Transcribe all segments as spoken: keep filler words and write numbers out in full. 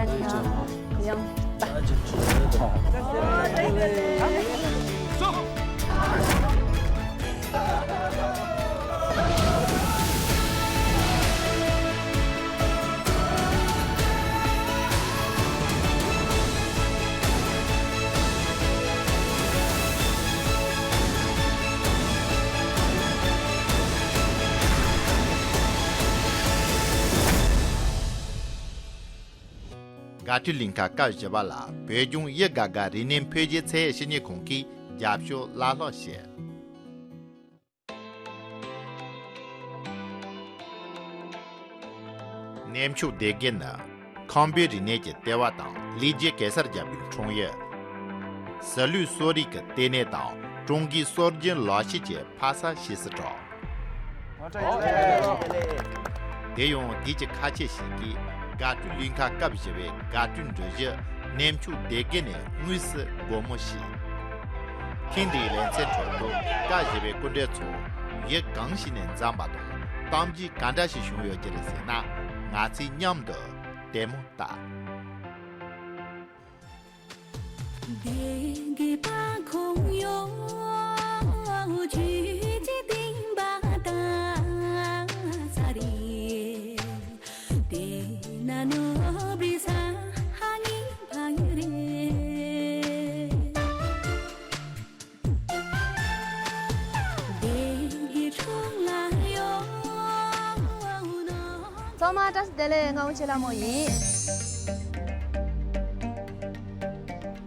ཡང་། དགའ་སྤྲོའི་གླིང་ག་སྐབས་བཞི་པ་ལ་བོད་ལྗོངས་དབྱི་དགའ་དགའ་རིག་གནས་འཕེལ་རྒྱས་ཚད་ཡོད་བཤེར་དངོས་ཁང་གིས་རྒྱབ་སྐྱོར་བླ་ལྷག་བྱས། གནས་མཆོག་སྡེ་དགེ་ནི་ཁམས་པའི་རིག་གནས་ཀྱི་ལྟེ་བ་དང་ལེགས་སྐྱེས་གེ་སར་རྒྱལ་པོའི་འཁྲུངས་ཡུལ། ཟི་ལུས་གསོ་རིག་གི་ལྟེ་གནས་དང་ཀྲུང་གོའི་སྲོལ་རྒྱུན་ལག་ཤེས་ཀྱི་ཕ་ས་ཞེས་སུ་གྲགས། དེ་ཡང་དུས་ཀྱི་ཁ་ཆད་ཞིག་གིས་དགའ་སྤྲོའི་གླིང་ག་སྐབས་བཞི་པའི་དགའ་སྤྲོའི་འགྲུལ་བཞུད་གནས་མཆོག་སྡེ་དགེ་ནས་དངོས་སུ་སྒོ་མོ་ཕྱེས། ཐེངས་འདིའི་ལེ་ཚན་ཁྲོད་དུ་སྐབས་བཞི་པའི་སྐུ་མགྲོན་ཚོ་ཡུལ་གང་ཞིག་ནས་འཛོམས་པ་དང་གཏམ་རྒྱུད་ག་འདྲ་ཞིག་བྱུང་ཡོད་ཀྱི་རེད་ཟེར་ན། ང་ཚོས་མཉམ་དུ་ལྟད་མོ་ལྟ། སྡེ་དགེ་པ་ཁོང་ཡོང་ཇུས་ཀྱི་སྟེང་པ་ད་ས་རེད། དེ་ན་ནོ་བི་ས་ཧ་ངི་ཕ་ཡི་རེད། ཚང་མ་བཀྲ་ཤིས་བདེ་ལེགས། ང་དབང་ཆེན་ལྷ་མོ་ཡིན།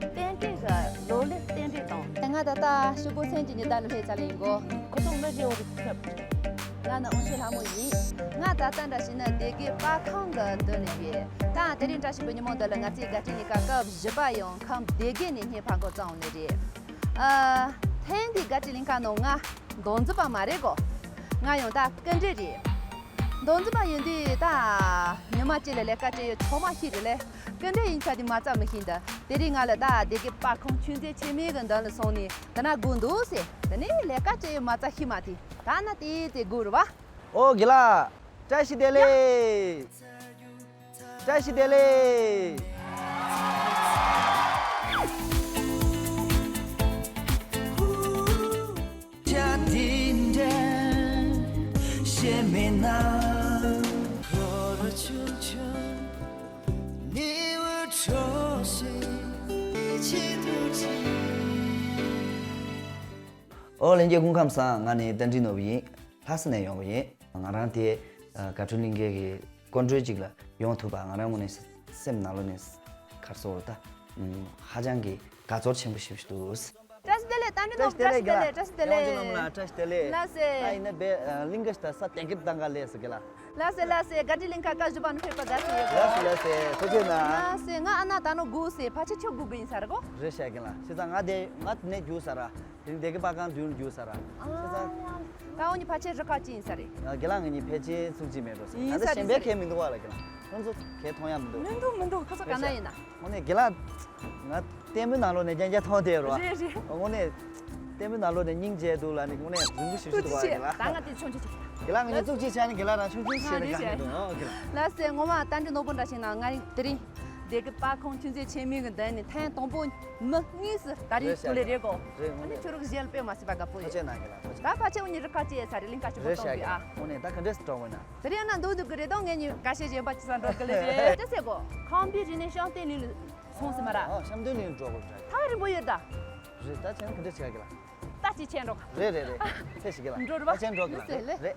རྟེན་འབྲེལ་གི་ལོ་ལེགས་རྟེན་འབྲེལ་དང་། ང་ད་ལྟ་ཕྱུག་པོ་མཚན་གྱི་ཉི་ཟླ་ལ་སླེབས་ཚར་ལེ་ཡིན་གོ། ཁོ་ཚོ་མི་རེ་འོ་རེ་ཁྱབ། ང་ནི་དབང་ཆེན་ལྷ་མོ་ཡིན། ང་ད་ལྟ་འདྲ་ཞིག་ནི་སྡེ་དགེ་པར་ཁང་གི་མདུན་ནས་ཡོད། ད་དེ་རིང་བཀྲ་ཤིས་པའི་ཉིན་མོ་འདི་ལ་ང་ཚོའི་དགའ་སྤྲོའི་གླིང་ག་སྐབས་བཞི་པ་ཡང་ཁམས་སྡེ་དགེ་ནས་སྙན་ཕར་འགོ་བརྩམས་ནི་རེད། ཨ། ཐེངས་འདིའི་དགའ་སྤྲོའི་གླིང་ག་ནང་ང་མདོ་འཛིན་པ་མ་རེད་གོ། ང་ཡང་ད་སྐུ་མགྲོན་རེད། མདོ་འཛིན་པ་ཡིན་དུས་ད་ཉི་མ་གཅིག་ལ་ལས་ཀ་བྱེད་ཡོད་ཆོག་མ་ཤེས་རེད་ལེ། སྐུ་མགྲོན་ཡིན་ཆ་དེ་མ་རྩ་མི་ཤེས་འདི། དེ་རིང་ང་ལ་ད་སྡེ་དགེ་པར་ཁང་ཆོས་མཛད་ཆེན་མོའི་གི་མདུན་ལ་སོང་ནས་དེ་ན་སྒུག་འདུག་ཟེར། དེ་ནས་ལས་ཀ་བྱེད་ཡོད་མ་རྩ་ཤེས་མ་དེ། ད་ན་དེ་དེ་སྒུག་རེད་བ། ཨོ་དགེ་ལགས། བཀྲ་ཤིས་བདེ་ལེགས། བཀྲ་ཤིས་བདེ་ལེགས། ཨོ་ལྷན་རྒྱས་སྐུ་ཁམས་བཟང་། ང་ནི་རྟ་མགྲིན་ནོར་བུ་ཡིན། ལྷ་ས་ནས་ཡོང་བ་ཡིན། ང་རང་དེ་ཨ་དགའ་སྤྲོའི་གླིང་གའི་གི་སྐུ་མགྲོན་ཅིག་ལ་ཡོང་ཐུབ་པ་ང་རང་ངོས་ནས་སེམས་ནང་ལོགས་ནས་ག་རེ་ཟེར་དགོས་རེད་ད། ཧ་ཅང་གི་དགའ་ཚོར་ཆེན་པོ་ཞིག་འདུག་བཀྲ་ཤིས་བདེ་ལེགས། རྟ་མགྲིན་ནོར་བུ། བཀྲ་ཤིས་བདེ་ལེགས། བཀྲ་ཤིས་བདེ་ལེགས། ཡང་ཅིག་ལ་མོ་ལ་བཀྲ་ཤིས་བདེ་ལེགས། ལགས་སེ། ད་ཡིན་ན་བེ་གླིང་ག་ཞིག་ད་ས་དེང་གི་དང་ག་ལས་སུ་གི་ལ། ལགས་སེ་ལགས་སེ། དགའ་སྤྲོའི་གླིང་ག་སྐབས་བཞི་པ་ནས་ཕེབས་པ་དགའ་བསུ་ཡོད། ལགས་སེ་ལགས་སེ། ཐུགས་རྗེ་གནང་། ལགས་སེ། ང་ཨ་ན་ད་ནོ་སྒུག་སེ་ཕལ་ཆེར་ཁྱོད་སྒུག་གི་ཡིན་ས་རེད་གོ། རེད་ཤག་གི་ལ། བྱས་ཙང་ང་དེ་ང་དེ་ནས་རྒྱུགས་ས་ར། དེ་རིང་སྡེ་དགེ་པར་ཁང་མདུན་རྒྱུགས་ས་ར། བྱས་ཙང་། ད་འོ་ནི་ཕལ་ཆེར་རི་ཁག་ཅིག་ཡིན་ས་རེད། ང་དགེ་ལགས་ང་གཉིས་ཕལ་ཆེར་ཚུགས་ཀྱི་མེད་འགྲོ་ས། ཡིན་ད་ས་ལྟ་རེད་གཞན་པའི་ས་རེད། གས་མི་འདུག་བ་ལ་གི་ལ། ཁོང་ཚོ་གས་མཐོང་ཡ་མི་འདུག་མི་འདུག་མི་འདུག་ཁོ་ཚོ་ག་ན་ཡིན་ན། དངོས་གནས་དགེ་ལགས། ང་ལྟད་མོའི་ནང་ལོགས་ནས་རྐྱང་རྐྱང་མཐོང་བསྡད་རོ། རེད་རེད། དངོས་གནས། ལྟད་མོའི་ནང་ལོགས་ནས་སྙིང་རྗེ་འདུག་ལ་ནི་དངོས་གནས་རིང་པོ་ཞིག་ཞིག་འདུག་བ་གི་ལ། ད་ང་དེ་ཆུང་ཆུང་ཆུང་། དགེ་ལགས་ང་གཉིས་ཐུགས་རྗེ་ཆེ། ནི་དགེ་ལགས་རང་ཆུང་ཆུང་ཞིག་ནས་རེད་ཀྱང་རེད། མི་འདུག་ཨོ་གི་ལ། ལགས་སེ། ངོ་མ་རྟ་མགྲིན་ནོར་བུ་འདྲ་ཞིག་ན་ང་དེ་རིང་། སྡེ་དགེ་པར་ཁང་ཆུང་ཚེ་ཆེན་མོའི་གི་མདུན་ནས་ཐེངས་དང་པོ་མི་དངོས་སུ་ད་རེས་རེད་ཤག་གི་ལ་རེད་གོ། རེད། དངོས་གནས་ཁྱོད་རང་གཞན་ལ་དཔེ་མ་སྲིད་པ་དགའ་པོ་ཡོད། ཐུགས་རྗེ་གནང་གི་ལ། ཐུགས་རྗེ། ད་ཕལ་ཆེར་འུ་གཉིས་རི་ཁ་ཅི་ཡས་ས་རེད། གླིང་ག་ཅིག་རེད་ཤག་གི་ལ། གཏོང་གི་ཨ། དངོས་གནས་ད་ག་འདྲས་སུ་གྲོགས་ཡོད་ན། དེ་རིང་ཡང་ན་འདུག་འདུག་གི་རེད་དོ། ངས་ཉིན་འགའ་ཤས་གཞན་པ་ཅི་ས་འགྲོ་གི་ལེ་རེད། ཅི་ཟེར་གོ། ཁམས་པའི་རིག་གནས་བཤམས་སྟོན་གླིང་ལ་སོང་ཟེར་མ་ར། ཨ། བཤམས་སྟོན་གླིང་ལ་འགྲོ་དགོས་རེད། ཐག་རིང་པོ་ཡོད་ད། རེད། ད་བྱས་ན་ག་འདྲས་བྱེད་ག་གི་ལ། ད་ཅི་བྱས་འགྲོ་ག། རེད་རེད་རེད། ཕེབས་ཤིག་གི་ལ། འགྲོ་རེད་བ། ད་བྱས་ན་འགྲོ་གི་ལ། ལགས་སེ། རེད་ལགས་རེད།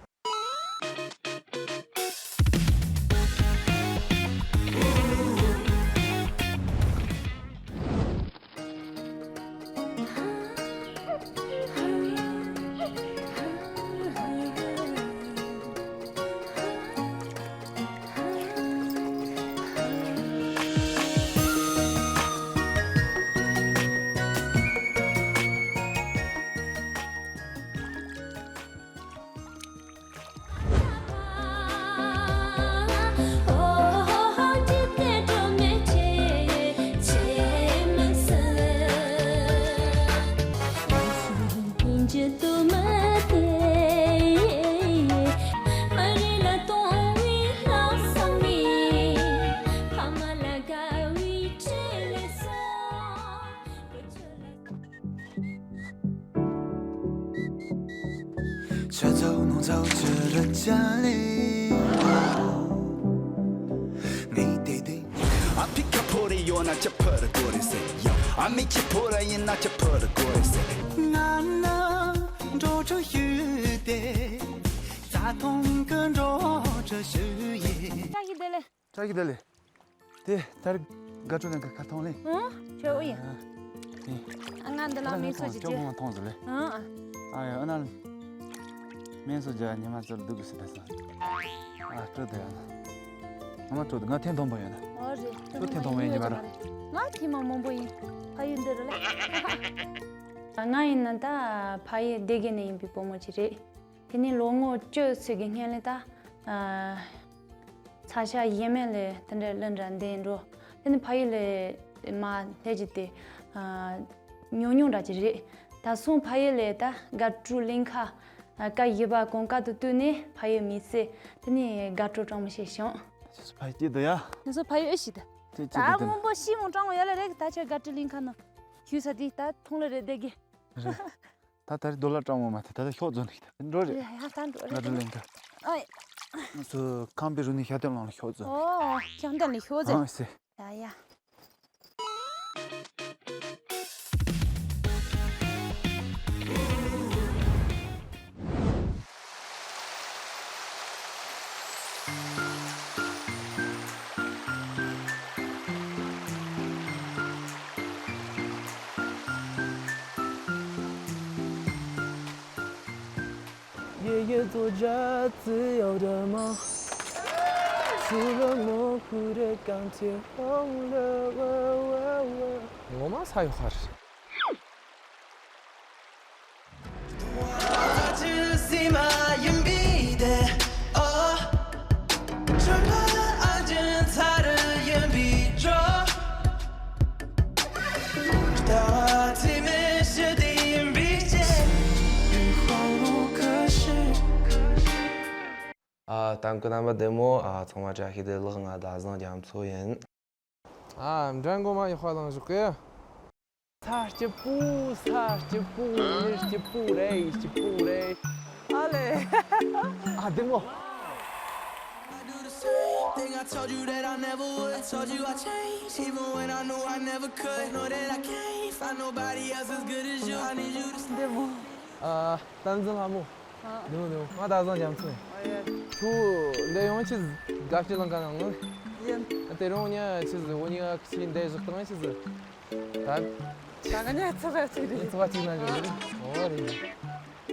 ཆུ་ཚོད་ནང་ཚོད་ཅི་རེད་ཅ་ལེ། ངས་དེ་དེ། ཨ་ཕི་ཁ་ཕོ་རེ་ཡོད་ན་ཅི་ཕོ་རེ་གོ་རེ་ཟེར་ཡ། ཨ་མི་ཁྱི་ཕོ་རེ་ཡིན་ན་ཅི་ཕོ་རེ་གོ་རེ་ཟེར། ང་ནི་འགྲོ་གྲོན་ཞུས་ཏེ། རྩ་ཐང་གི་འགྲོ་གྲོན་ཞུ་ཡིན། བཀྲ་ཤིས་བདེ་ལེགས། བཀྲ་ཤིས་བདེ་ལེགས། དེ་ལྟར་དགའ་སྤྲོ་ལེན་གི་ཁ་ཐོང་ལེ། ཨང་། ཁྱོད་ཨུ་ཡིན། ཨ་ང་འདི་ལ་མིན་སོ་ཅི་ཅི། ཁྱོད་གང་ཐོང་ཟེར་ལེ། ཨང་། ཨ་ཡ་ཨ་ན་མིན་སོ་ཇ་ཉི་མ་ཚོར་སྡུག་གི་སི་ད་སོང་། ཨ་སྤྲོ་དེ་ཡ་ན། ང་མ་སྤྲོ་དེ་ང་ཐེན་ཐོང་པོ་ཡོད་ན། ཨོ་རེད། ཁྱོད་ཐེན་ཐོང་པོ་ཡིན་ཉི་མ་ར། ང་ཐེན་མ་མང་པོ་ཡིན། ཕ་ཡུལ་འདི་རུ་ལ། ང་ཡིན་ན་ད་ཕ་ཡུལ་སྡེ་དགེ་ནས་ཡིན་པའི་བུ་མོ་ཅིག་རེད། དེ་ནས་ལོ་ངོ་བཅུ་ཙམ་གྱི་སྔོན་ལ་ད། ཚ་ཤ་ཡས་མས་ལས་དེ་འདྲ་ལ་འདྲ་འདས་འགྲོ། དེ་ནི་ཕ་ཡུལ་ལས་མ་སླེབས་ཀྱི་དེ། ཉུང་ཉུང་འདྲ་ཅིག་རེད། ད་སོང་ཕ་ཡུལ་ལས་ད་དགའ་སྤྲོའི་གླིང་ཁ། ཀ་ཡི་བ་གོང་ཀ་དུ་བཏུས་ནས་ཕ་ཡུལ་མི་ཚེ་དེ་ནི་དགའ་སྤྲོ་གྲང་མོ་ཞིག་བྱུང་། ཕ་ཡུལ་སྐྱིད་དུ་ཡ། དེ་ཚོ་ཕ་ཡུལ་ཨེ་ཤི་ད། ད་མང་པོ་ཤི་མོ་གྲང་མོ་ཡ་ལ་རེད། ད་ཆ་དགའ་སྤྲོའི་གླིང་ཁ་ནང་ཞུས་ས་དེ་ད་མཐོང་ལ་རེད་བསྡད་གི། རེད། ད་ད་རེས་རྡོ་ལ་སྤྲང་མོ་མ་ཐེ་ད་ད་ཤོག་རྫོན་ནི་ད་འགྲོ་རེད། ཡ་ཡ་ད་འགྲོ་རེད། ང་འགྲོ་ལེན་ག་ཨོ་ཡ། ང་ཚོ་ཁང་པའི་རུ་ནི་ཤ་སྟོན་ལང་ལ་ཤོག་རྫོན། ཨོ་ཤ་སྟོན་ལ་ཤོག་རྫོན། ཨོ་སེ། ཡ་ཡ། ངོ་མ་ས་ཡོད་ཁ་རེད། ཨ། ལྟ་མཁན་རྣམ་པ་བདེ་མོ། ཨ། ཚང་མ་བཀྲ་ཤིས་བདེ་ལེགས། ང་ཟླ་བཟང་རྒྱ་མཚོ་ཡིན། ཨ། འགྲན་མགོ་མ་ཡག་པ་ལངས་བཞག་གི། ས་སྐྱིད་པོ། ས་སྐྱིད་པོ། མི་སྐྱིད་པོ་རེད། སྐྱིད་པོ་རེད། ཨ་ལེ། ཨ། བདེ་མོ། I do the same thing I told you that I never would. I told you I changed, even when I knew I never could. Know that I can't find nobody else as good as you. I need you to stay. བདེ་མོ། ཨ། བསྟན་འཛིན་ལྷ་མོ། ཨ། བདེ་མོ་བདེ་མོ། ང་ཟླ་བཟང་རྒྱ་མཚོ་ཡིན། ཨ་ཡ། ཁྱོད་འདིར་ཡོང་ཆེད་དགའ་སྐྱིད་ལང་ཀ་ནང་ངོ་། ཡིན། དེ་རིང་ཉིན་ཆེད་འོ་ཉི་ཁྱི་འདིར་བཞག་སྟངས་ཆེད། ད། ད་ང་ཉིད་ཚོ་བ་གཅིག་རེད། ཚོ་བ་གཅིག་ན་འགྲོ་རེད། ཨོ་རེད།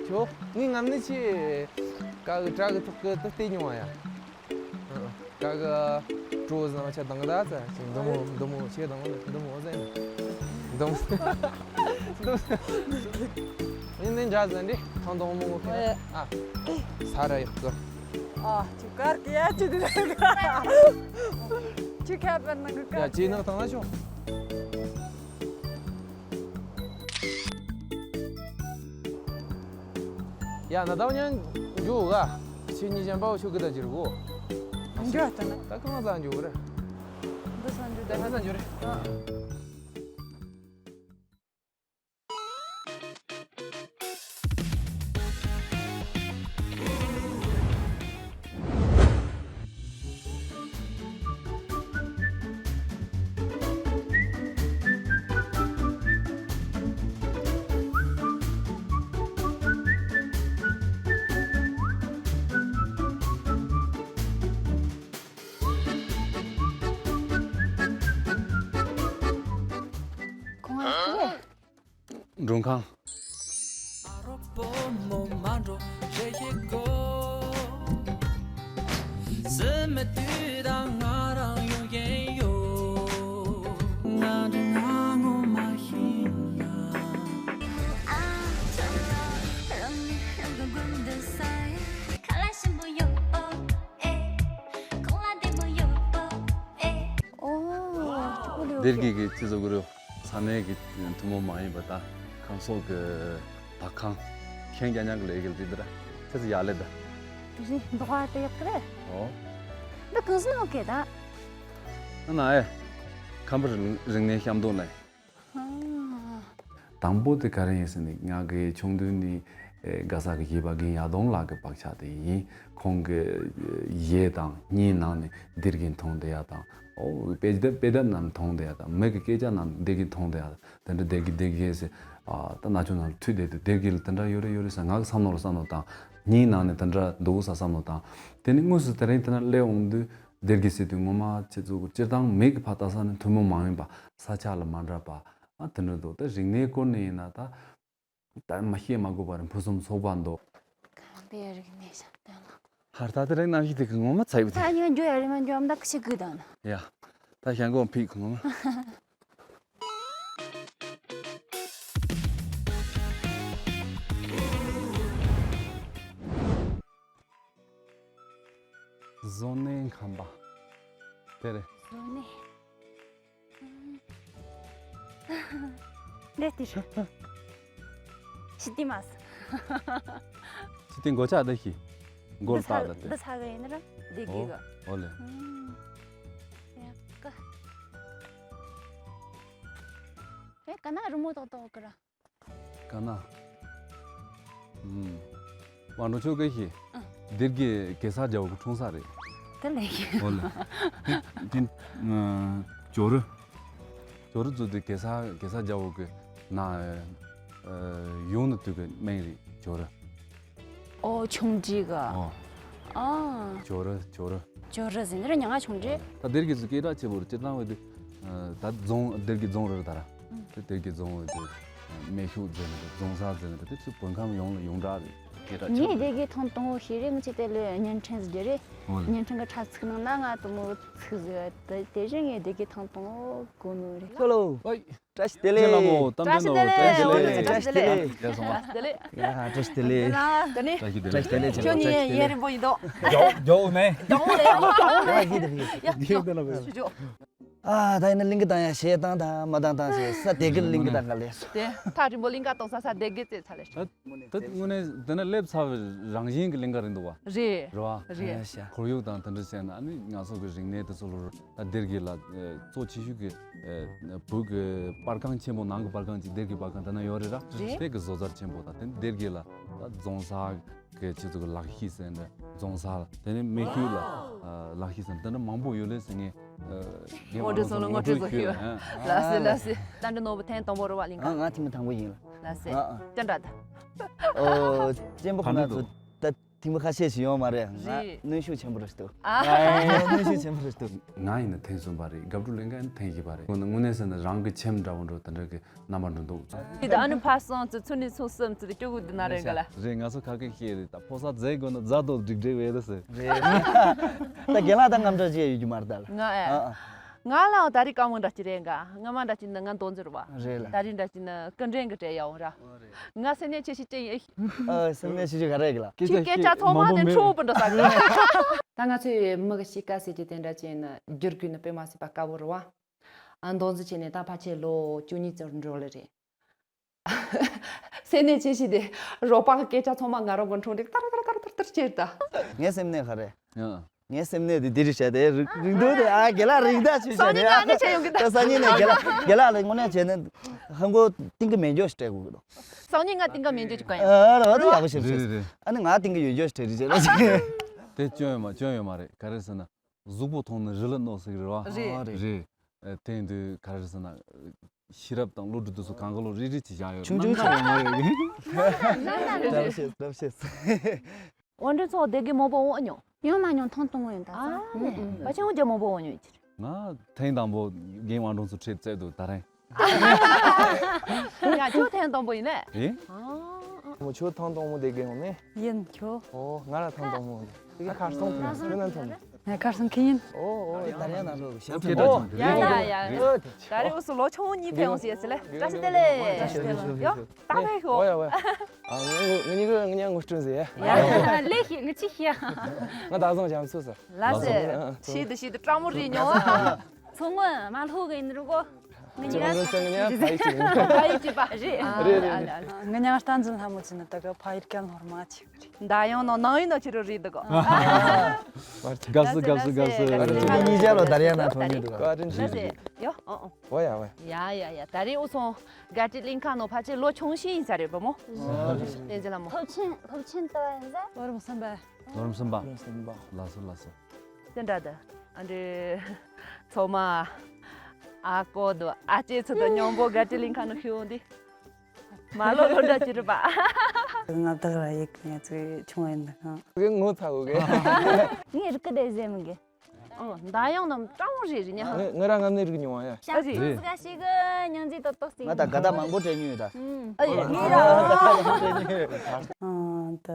ཁྱོད་ངའི་ངམ་ནི་ཆེ། ཀ་གི་བྲག་གི་ཐོག་གི་དུ་བལྟས་མྱོང་བ་ཡ། ཀ་གི་གྲོ་ཟ་མ་ཆ་དང་གི་ད་ཚ་ཅིག་འདི་མོ་འདི་མོ་ཆེ་དང་འདི་མོ་ཟེར། འདི་མོ། ཡིན་ནི་འདྲ་ཟེར་འདི་ཐང་དང་མོ་ངོ་ཁེ་ཨ། ས་ར་ཡག་གི། ཨ། ཁྱོད་གར་གི་ཡ་ཁྱོད་འདི་ར་ག་ཁྱོད་ཁ་པར་ནང་གི་ཡ་གར་ཅི་ནང་ཐང་ན་ཆོ། ཡ་ན་ད་ཉན་འཇུ་ག་ཁྱེད་གཉིས་ཅན་པའོ་ཆུ་གི་ད་ཅི་རུ་གོ། འཇུ་ད་ན། ད་གང་ཟ་འཇུ་རེད། འདི་ས་འཇུ་ད་ཧ་ས་འཇུ་རེད། ཨ། ཁོང་ཨ་ཁུ་རེད། མགྲོན་ཁང་། ཨོ། སྡེ་དགེ་གི་ཁྱི་ཟོ་གུ་རུ། ས་གནས་ཀྱི་ཐུན་མོང་མ་ཡིན་པ་དང་ཁང་བཟོ་གི་བག་ཁང་། ཁྱེད་རྒྱ་ཉག་གི་ལས་ཀྱི་རིགས་འདི་ར་ཚེ་ཚེ་ཡག་ལེ་ད། རི་འདོགས་པ་དེ་ཡག་གི་རེད། ཨོ། འདི་གང་སུ་ནང་གི་ད། ཨ་ན་ཨེ། ཁམས་པ་རིག་གནས་བཤམས་སྟོན་ལས། ཨ། དང་པོ་དེ་ག་རེ་ཡིན་ཟེར་ནས་ང་གི་ཆུང་དུས་ནས་ ཨེ་ག་ས་གི་གཞས་པ་རྒན་ཡར་ལྡོང་ལགས་ཀྱི་བག་ཆགས་དེ་ཡིན། ཁོང་གི་གཞས་དང་བརྙན་ནང་ནས་སྡེ་དགེ་མཐོང་བསྡད་ཡ་དང་། ཨོ་དཔེ་དེབ་དཔེ་དེབ་ནང་མཐོང་བསྡད་ཡ་དང་། མི་གི་སྐད་ཆ་ནང་སྡེ་དགེ་མཐོང་བསྡད་ཡ། དེ་འདྲ་སྡེ་དགེ་སྡེ་དགེ་ཟེར། ཨ་ད་ན་ཆུང་ནང་ལ་ཐུག་བསྡད་དུས་སྡེ་དགེ་ལ་དེ་འདྲ་ཡོད་རེད་ཡོད་རེད་ཟེར་ང་གི་བསམ་བློ་ལ་བསམ་བློ་བཏང་། བརྙན་ནང་ནས་དེ་འདྲ་འདུག་ས་བསམ་བློ་བཏང་། དེ་ནས་དངོས་སུ་དེ་རིང་དེ་འདྲ་སླེབས་འོང་དུས། སྡེ་དགེ་ཟེར་དུས་ངོ་མ་ཁྱེད་ཚོ་སྤྱིར་བཏང་མི་གི་ཕར་ལྟ་ས་ནས་ཐུན་མོང་མ་ཡིན་པ། ས་ཆ་ལ་མ་འདྲ་བ། ཨ་དེ་འདྲ་འདུག་ད་རིག་གནས་སྐོར་ནས་ཡིན་ན་ད། ད་མ་བཤད་མ་དགོས་པར་ཕུན་སུམ་ཚོགས་པ་འདུག་གང་པའི་རིག་གནས་ཤ་སྟོན་ལ། ཧར་ད་དེ་རིང་གནམ་གཤིས་དེ་གི་ངོ་མ་ཚ་ཡོད་དེ། ད་ཉི་མ་འགྱོ་ཡ་རེད་མ་འགྱོ་ཨམ་ད་ཁི་ཤི་གི་དང་ན། ཡ། ད་ཞང་གོ་ཕིག་ངོ་མ། བཟོ་ནས་ཁམས་པ། དེ་རེད། བཟོ་ནས། འདི་དེ་རེད། ཤི་དི་མ་ས། ཤི་དི་མགོ་ལྕགས་འདི་ཤི། མགོ་ལ་བཏགས་ད་དེ། འདི་ས་གི་ཡིན་ན་ར། འདི་གི་གི། ཨོ་ལེ། ཡ་ཀ། ཨེ་ཀ་ན་རི་མོ་ཏོག་ཏོག་གི་ར། ཀ་ན། ཨུམ། དབང་འགྲོ་ཆོས་སྐལ་ཞིག་ཨ། སྡེ་དགེ་གེ་སར་རྒྱལ་པོ་གི་འཁྲུངས་ས་རེད། དེ་ལས་ཀྱི། ཨོ་ལེ། དེ་དེ་ཨ། ཇོ་རུ། ཇོ་རུ་ཚོ་དེ་གེ་སར་གེ་སར་རྒྱལ་པོ་གི་ན། ཨ། ཡོང་ནི་དུས་ཀྱི་སྨན་རེད་ཇོ་རུ། ཨོ་ཆུང་འདྲིས་ག་ཨོ། ཨ། ཇོ་རུ་ཇོ་རུ། ཇོ་རུ་ཟེར་ནི་ར་ཉ་ང་ཆུང་འདྲིས། ད་སྡེ་དགེ་ཚོ་སྐད་གྲགས་ཆེ་པོ་རེད། སྤྱིར་བཏང་བས་དེ། ད་རྫོང་སྡེ་དགེ་རྫོང་རེད་ད་ར། ཨུ། དེ་སྡེ་དགེ་རྫོང་བས་དེ། སྨན་ཤུགས་ཟེར་ནི་རེད། རྫོང་གསར་ཟེར་ནི་རེད། དེ་ཚོ་བོད་ཁམས་ཡོངས་ལ་ཡོངས་གྲགས་རེད། སྐད་གྲགས་ཆེ་ངས་པོ་སྡེ་དགེ་ཐང་གཏོང་བོ་ཤེས་རེད། ངི་ཆེ་དེ་ལས་བརྙན་འཕྲིན་ཟེར་རེད། ཨོ་ལེ། བརྙན་འཕྲིན་གི་ཁྲ་ཚིག་ནང་ན་ང་དུ་མོ་ཚིག་ཟེར་དེ་དེ་བཞིན་ངས་སྡེ་དགེ་ཐང་གཏོང་བོ་གོ་ནོ་རེད། ཁྱོད་ལོ། ཨོ། བཀྲ་ཤིས་བདེ་ལེགས། ཁྱེད་ལ་མོ་གཏམ་དཔེ་ནོ། བཀྲ་ཤིས་བདེ་ལེགས། བཀྲ་ཤིས་བདེ་ལེགས། བཀྲ་ཤིས་བདེ་ལེགས། བཀྲ་ཤིས་བདེ་ལེགས། ཡ་བཀྲ་ཤིས་བདེ་ལེགས། ཡ་བཀྲ་ཤིས་བདེ་ལེགས། བཀྲ་ཤིས་བདེ་ལེགས། བཀྲ་ཤིས་བདེ་ལེགས། ཁྱོད་གཉིས་ཡུན་རིང་པོ་ཡིན་དོ། མགྱོགས་མགྱོགས་ནས། མགྱོགས་ནས། མགྱོགས་ནས། ཡ་ཡ་ཡ། ཨ་ད་ཡིན་ན་གླིང་ག་བཏང་ཡ་ཞེས་བཏང་དང་མ་བཏང་བཏང་ཞེས་ས་དེ་གི་གླིང་ག་བཏང་ག་ལས། དེ་ཐག་རིང་པོ་གླིང་ག་གཏོང་ས་ས་དེ་གི་རྩེ་ཚ་ལས། ད་དངོས་གནས་དེ་ན་སླེབས་ཚར་བའི་རང་བཞིན་གྱི་གླིང་ག་རེད་འདུག་བ། རེད། རེད་བ། རེད། ཨ་ཤ། ཁོར་ཡུག་དང་དེ་འདྲ་བྱས་ན་ཨ་ནི་ང་ཚོ་གི་རིག་གནས་དེ་ཚོ་ལོ། ད་སྡེ་དགེ་ལ་ཨེ་གཙོ་ཆེ་ཤོས་ཀྱི་ཨེ་བོད་ཀྱི་པར་ཁང་ཆེན་པོ་ནང་གི་པར་ཁང་གཅིག་སྡེ་དགེ་པར་ཁང་དེ་ན་ཡོད་རེད་ར། རེད། དེ་གི་བཟོ་རྩལ་ཆེན་པོ་དང་དེ་སྡེ་དགེ་ལ་ད་རྫོང་གསར་གི་ཆེད་དུ་གི་ལག་ཤེས་ཟེར་འདྲ། རྫོང་གསར་དེ་ནས་སྨན་ཤུགས་ལ་ཨ་ལག་ཤེས་ཟེར་འདྲ་མང་པོ་ཡོད་ལེ་ཟེར་ངས་ཨ་རྒན་ངོ་སྤྲོད་སོང་ལ་ངོ་སྤྲོད་ཚོ་ཞུས། ལགས་སེ་ལགས་སེ། ད་འདྲ་ནོར་བུ་ཐེངས་དང་པོ་རེད་བ་གླིང་ག་ང་ཐེངས་མ་དང་པོ་ཡིན་ལ། ལགས་སེ། ཨ་ཨ། ཅི་འདྲ་ད། ཨོ་གཅེན་པོ་ཁོ་ན་ཚོ་ད། ཐེངས་མ་ཁ་ཤས་ཤིག་ཡོང་མ་རེད། ང་རེད། གནོན་ཤུགས་ཆེན་པོ་རེད་འདུག་ཨ། གནོན་ཤུགས་ཆེན་པོ་རེད་འདུག་ང་ཡིན་ན་ཐེངས་གསུམ་པ་རེད། སྒབ་ཕྲུག་གླིང་ག་ཡིན་ན་ཐེངས་བཞི་པ་རེད། དངོས་གནས་ཟེར་ན་རང་གི་ཁྱིམ་འདྲ་བོ་འགྲོ་དེ་འདྲ་གི་རྣམ་པ་འགྲོ་འདུག་དེ་ད་ཨ་ནི་ཕ་སོང་ཚུ་ཚུ་ནི་ཚུ་སུམ་ཚུ་དེ་སྐྱོ་གུ་དུ་ན་རེད་ག་ལ། རེད། ང་ཚོ་ཁ་སྐད་བཤད་རེད། ད་ཕོ་གསར་མཛེས་དགོས་ན་རྫ་དོ་འགྲིག་འགྲིག་བས་ད་ཟེར། རེད། ད་རྒན་ལགས་ད་རྔམ་སྐྲག་ཅི་ཡ་ཡོད་རྒྱུ་མ་རེད་ད་ལ། ང་ཨེ། ཨ་ཨ། ང་ལའང་ད་རེས་དཀའ་མོ་འདྲ་ཅིག་རེད་འགའ། སྔ་མ་འདྲ་ཅིག་ན་ང་མདོ་འཛིན་རེད་བ། རེད་ལ། ད་རེས་འདྲ་ཅིག་ན་སྐུ་མགྲོན་གྱི་གྲས་ཡ་འོང་ར། ཨོ་རེད། ང་སེམས་ནད་ཆེ་ཤོས་ཅི་ཡིན། ཨ་སེམས་ནད་ཆེ་ཤོས་ག་རེ་གི་ལ། ཁྱོད་སྐད་ཆ་ཚང་མ་ནས་འཕྲོ་པོ་འདྲ་ས་གི། ད་ང་ཚོའི་མི་གི་གཤིས་ཀ་ཟེར་གྱི་དེ་འདྲ་ཅིག་ན་བསྒྱུར་དགོས་ན་དཔེ་མ་སྲིད་པ་དཀའ་བོ་རེད་བ། ཨ་མདོ་འཛིན་བྱས་ནས་ད་ཕལ་ཆེར་ལོ་བཅུ་གཉིས་ཙམ་འགྲོ་ལེ་རེད། སེམས་ནད་ཆེ་ཤོས་དེ་རོགས་པ་གི་སྐད་ཆ་ཚང་མ་ང་རང་གི་འཕྲོ་འདྲ་ཏར་ཏར་ཏར་ཏར་ཏར་བྱས་ད། ངའི་སེམས་ནད་ག་རེ། ཡང་། ངའི་སེམས་ནད་དེ་འདི་རེད་བྱས་ཏེ་རིང་རིང་དུ་དེ་ཨ་རྒན་ལགས་རིང་ད་ཆུ་བྱས་སང་ཉིན་ཏེ་ང་ཨ་ནི་བྱས་ཡོང་གི་ད། ད་སང་ཉིན་ནས་རྒན་ལགས་རྒན་ལགས་ལ་དངོས་གནས་བྱས་ན་ཧང་གོ་ཏིང་གི་མེ་འཇོག་ཞིག་སྤྲད་དགོས་ཀྱི་འདུག་སང་ཉིན་ང་ཏིང་ག་མེ་འཇོག་ཅིག་ག་ཡོང་། ཨ་ར་བ་དུ་ཡག་པོ་ཞིག་རེད་རེད་རེད། ཨ་ནི་ང་ཏིང་གི་ཡོད་འཇོག་ཞིག་སྤྲད་རེད་བྱས་རོགས་ཞིག་དེ་སྐྱོན་ཡོད་མ་སྐྱོན་ཡོད་མ་རེད། ག་རེ་ཟེར་ན། གཟུགས་པོ་མཐོང་ནི་རི་ལ་གནོད་སྲིད་རེད་བ། རེད། རེད། ཨ་དེ་ཡིན་དུས་ག་རེ་ཟེར་ན། ཤེས་རབ་དང་བློ་གྲོས་དེ་ཚོ་གང་ག་ལོ་རིག་རིག་ཅིག་བཞག་ཡོད། ཆུང་ཆུང་ནམ་ཡང་ཡོད་མ་རེད། ལབ་ཤེས་ལབ་ཤེས། དབང་འདུས་ཚོ་སྡེ་དགེ་མང་པོ་འོང་མྱོང་། ཡོང་མ་མྱོང་ཐང་སྟོང་ཡོང་ད་ཨ་ཙང་། ནི་ཨ་ཕ་ཆེན་འོང་རྒྱ་མང་པོ་འོང་མྱོང་ཡིན་ཅི། ང་ཐེངས་དང་པོ་རྒན་དབང་འདུས་ཚོ་ཁྲིད་བཙལ་འདུག་ད་རེད། ཡ་ཁྱོད་ཐེངས་དང་པོ་ཡིན་ནས། ཨེ། ཨ་ཨ། མོ་ཁྱོད་ཐང་དང་མོ་སྡེ་དགེ་ཡོང་ནས། ཡིན་ཁྱོད། ཨོ་ང་ལ་ཐང་དང་མོ་ཡོང་། དེ་ག་ཁར་སོང་ཐོན་ཁྱོད་ནང་ཐོན། ངས་ཁར་སོང་ཁྱི་ཡིན། ཨོ་ཨོ་ད་རེས་ན་ལོ་ཞབས་ཕྱི་ཨོ་ཡ་ཡ་ཡ། ད་རེས་འུ་སུ་ལོ་ཆུང་གཉིས་ཕེབས་ཡོང་ཟེར་ཟེར་ལེ། བཀྲ་ཤིས་བདེ་ལེགས། ཡོ་ད་ཕེབས་ཤོག་ཨོ་ཡ་ཨོ་ཡ། ཨ་ངས་ངས་ངས་ངོ་སྤྲོད་ཟེར། ཡ་ལེ་ཤི་ངས་ཅི་ཤི་ཡ། ང་ད་བཟང་བྱམས་སོ་ཟེར། ལ་ཟེར། ཤི་དུ་ཤི་དུ་སྤྲང་མོ་རེད་ཉོ་ཨ། ཚོང་ངོ་མ་ལྷོ་གི་ཡིན་རུ་གོ། ཁྱེད་རང་ཚོ་ངི་ཉག་ཕ་ཡུལ་གཅིག་རེད། ཕ་ཡུལ་གཅིག་པ་རེད། རེད་རེད། ཨ་ལ་ཨ་ལ། ངི་ཉག་བསྟན་འཛིན་ལྷ་མོ་ཅི་ནི་ད་ག་ཕ་ཡུལ་ཀན་ལྷོར་མ་ཆེ་གི་རེད། མདའ་ཡང་ནང་ནང་ཡིན་ནོ་ཁྱེད་རང་རེད་ད་ག། དགའ་བསུ་དགའ་བསུ་དགའ་བསུ། ཁྱེད་གཉིས་ཆ་ལ་དར་ཡག་ན་ཐོན་ཉེ་འདུག་ག། ཡོ་ཨོ་ཨོ། ཡ་ཡ་ཡ། ད་རེས་འུ་ཚོ་ག་ཏི་གླིང་ཁ་ནོ་ཕལ་ཆེར་ལོ་ཆུང་ཤོས་ཡིན་ས་རེད་པ་མོ། བསྟན་འཛིན་ལྷ་མོ། སློབ་ཆེན་སློབ་ཆེན་ལྟ་བ་ཡིན་ཟེར། ལོ་རིམ་གསུམ་པ། ལོ་རིམ་གསུམ་པ། ལོ་རིམ་གསུམ་པ། ལགས་སོ་ལགས་སོ། དེ་འདྲ་དེ། ཨ་འདྲེ། ཚོ་མ། ཨ་ཀོ་དོ་ཨ་ཅེ་ཚོ་དང་མཉམ་པོ་ག་ཏི་གླིང་ཁ་ནོ་ཤི་འོང་དེ། མ་ལོ་ལོ་འདྲ་ཅི་རེད་པ། ང་བདག་ར་ཡིག་ངས་ཚོའི་ཆུང་ཡིན་ནའང་། ངས་ངོ་ཚ་གོ་གི། ངས་རིག་གི་དེ་ཟེར་མི་དགོས། ཨང་། མདའ་ཡང་ནམ་སྤྲང་བོ་རེད་རེད་ཉ། ང་ང་རང་ང་ནི་རིག་མྱོང་བ་ཡ། ཤ་ཨ་རེད། ཚ་ཟིག་ཤི་གི་སྙིང་རྗེ་ཏོག་ཏོག་ཟིག་ང་ད་དགའ་ད་མང་པོ་སྤྲད་མྱོང་ཡོད་ད། ཨ་ཡེ་ངེད་རང་ཨང་ད་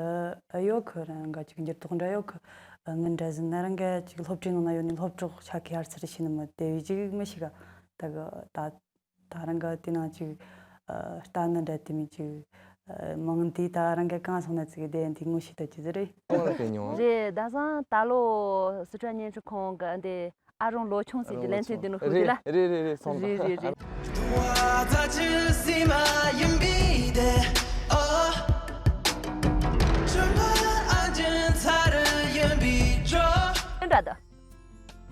ཨ་ཡོ་ཁོ་རང་ག་ཅིག་འགྱུར་ལྡོག་འདྲ་ཡོ་ཁོ། ཨ་ངི་འདྲ་ཟིན་ན་རང་ག་ཅིག་སློབ་གྲྭའི་ནང་ན་ཡོད་ནི་སློབ་གྲོགས་ཆ་གི་ཡར་ཚུར་ཤི་ནི་མི་དེ་བི་ཅིག་མི་ཤི་ག་ད་གི་ད། ད་རང་ག་དེ་ནང་ཅིག་ཨ་ལྟ་ན་འདྲ་དེ་མིན་ཅིག་ཨ་མང་དེ་ད་རང་ག་གང་སོང་ན་ཅིག་དེ་འདི་ངོ་ཤེས་ད་ཅི་ཟེར་རེད། ཨོ་ལ་དེ་ཉོ། རེད། ད་སང་ད་ལོ་སི་ཁྲོན་བརྙན་འཕྲིན་ཁང་གི་འདི་ཨ་རོང་ལོ་ཆུང་ཟེར་གྱི་ལན་ཚིག་འདི་ནོ་ཧུ་དེ་ལ། རེད་རེད་རེད། སོང་། རེད་རེད་རེད། འདྲ་ད།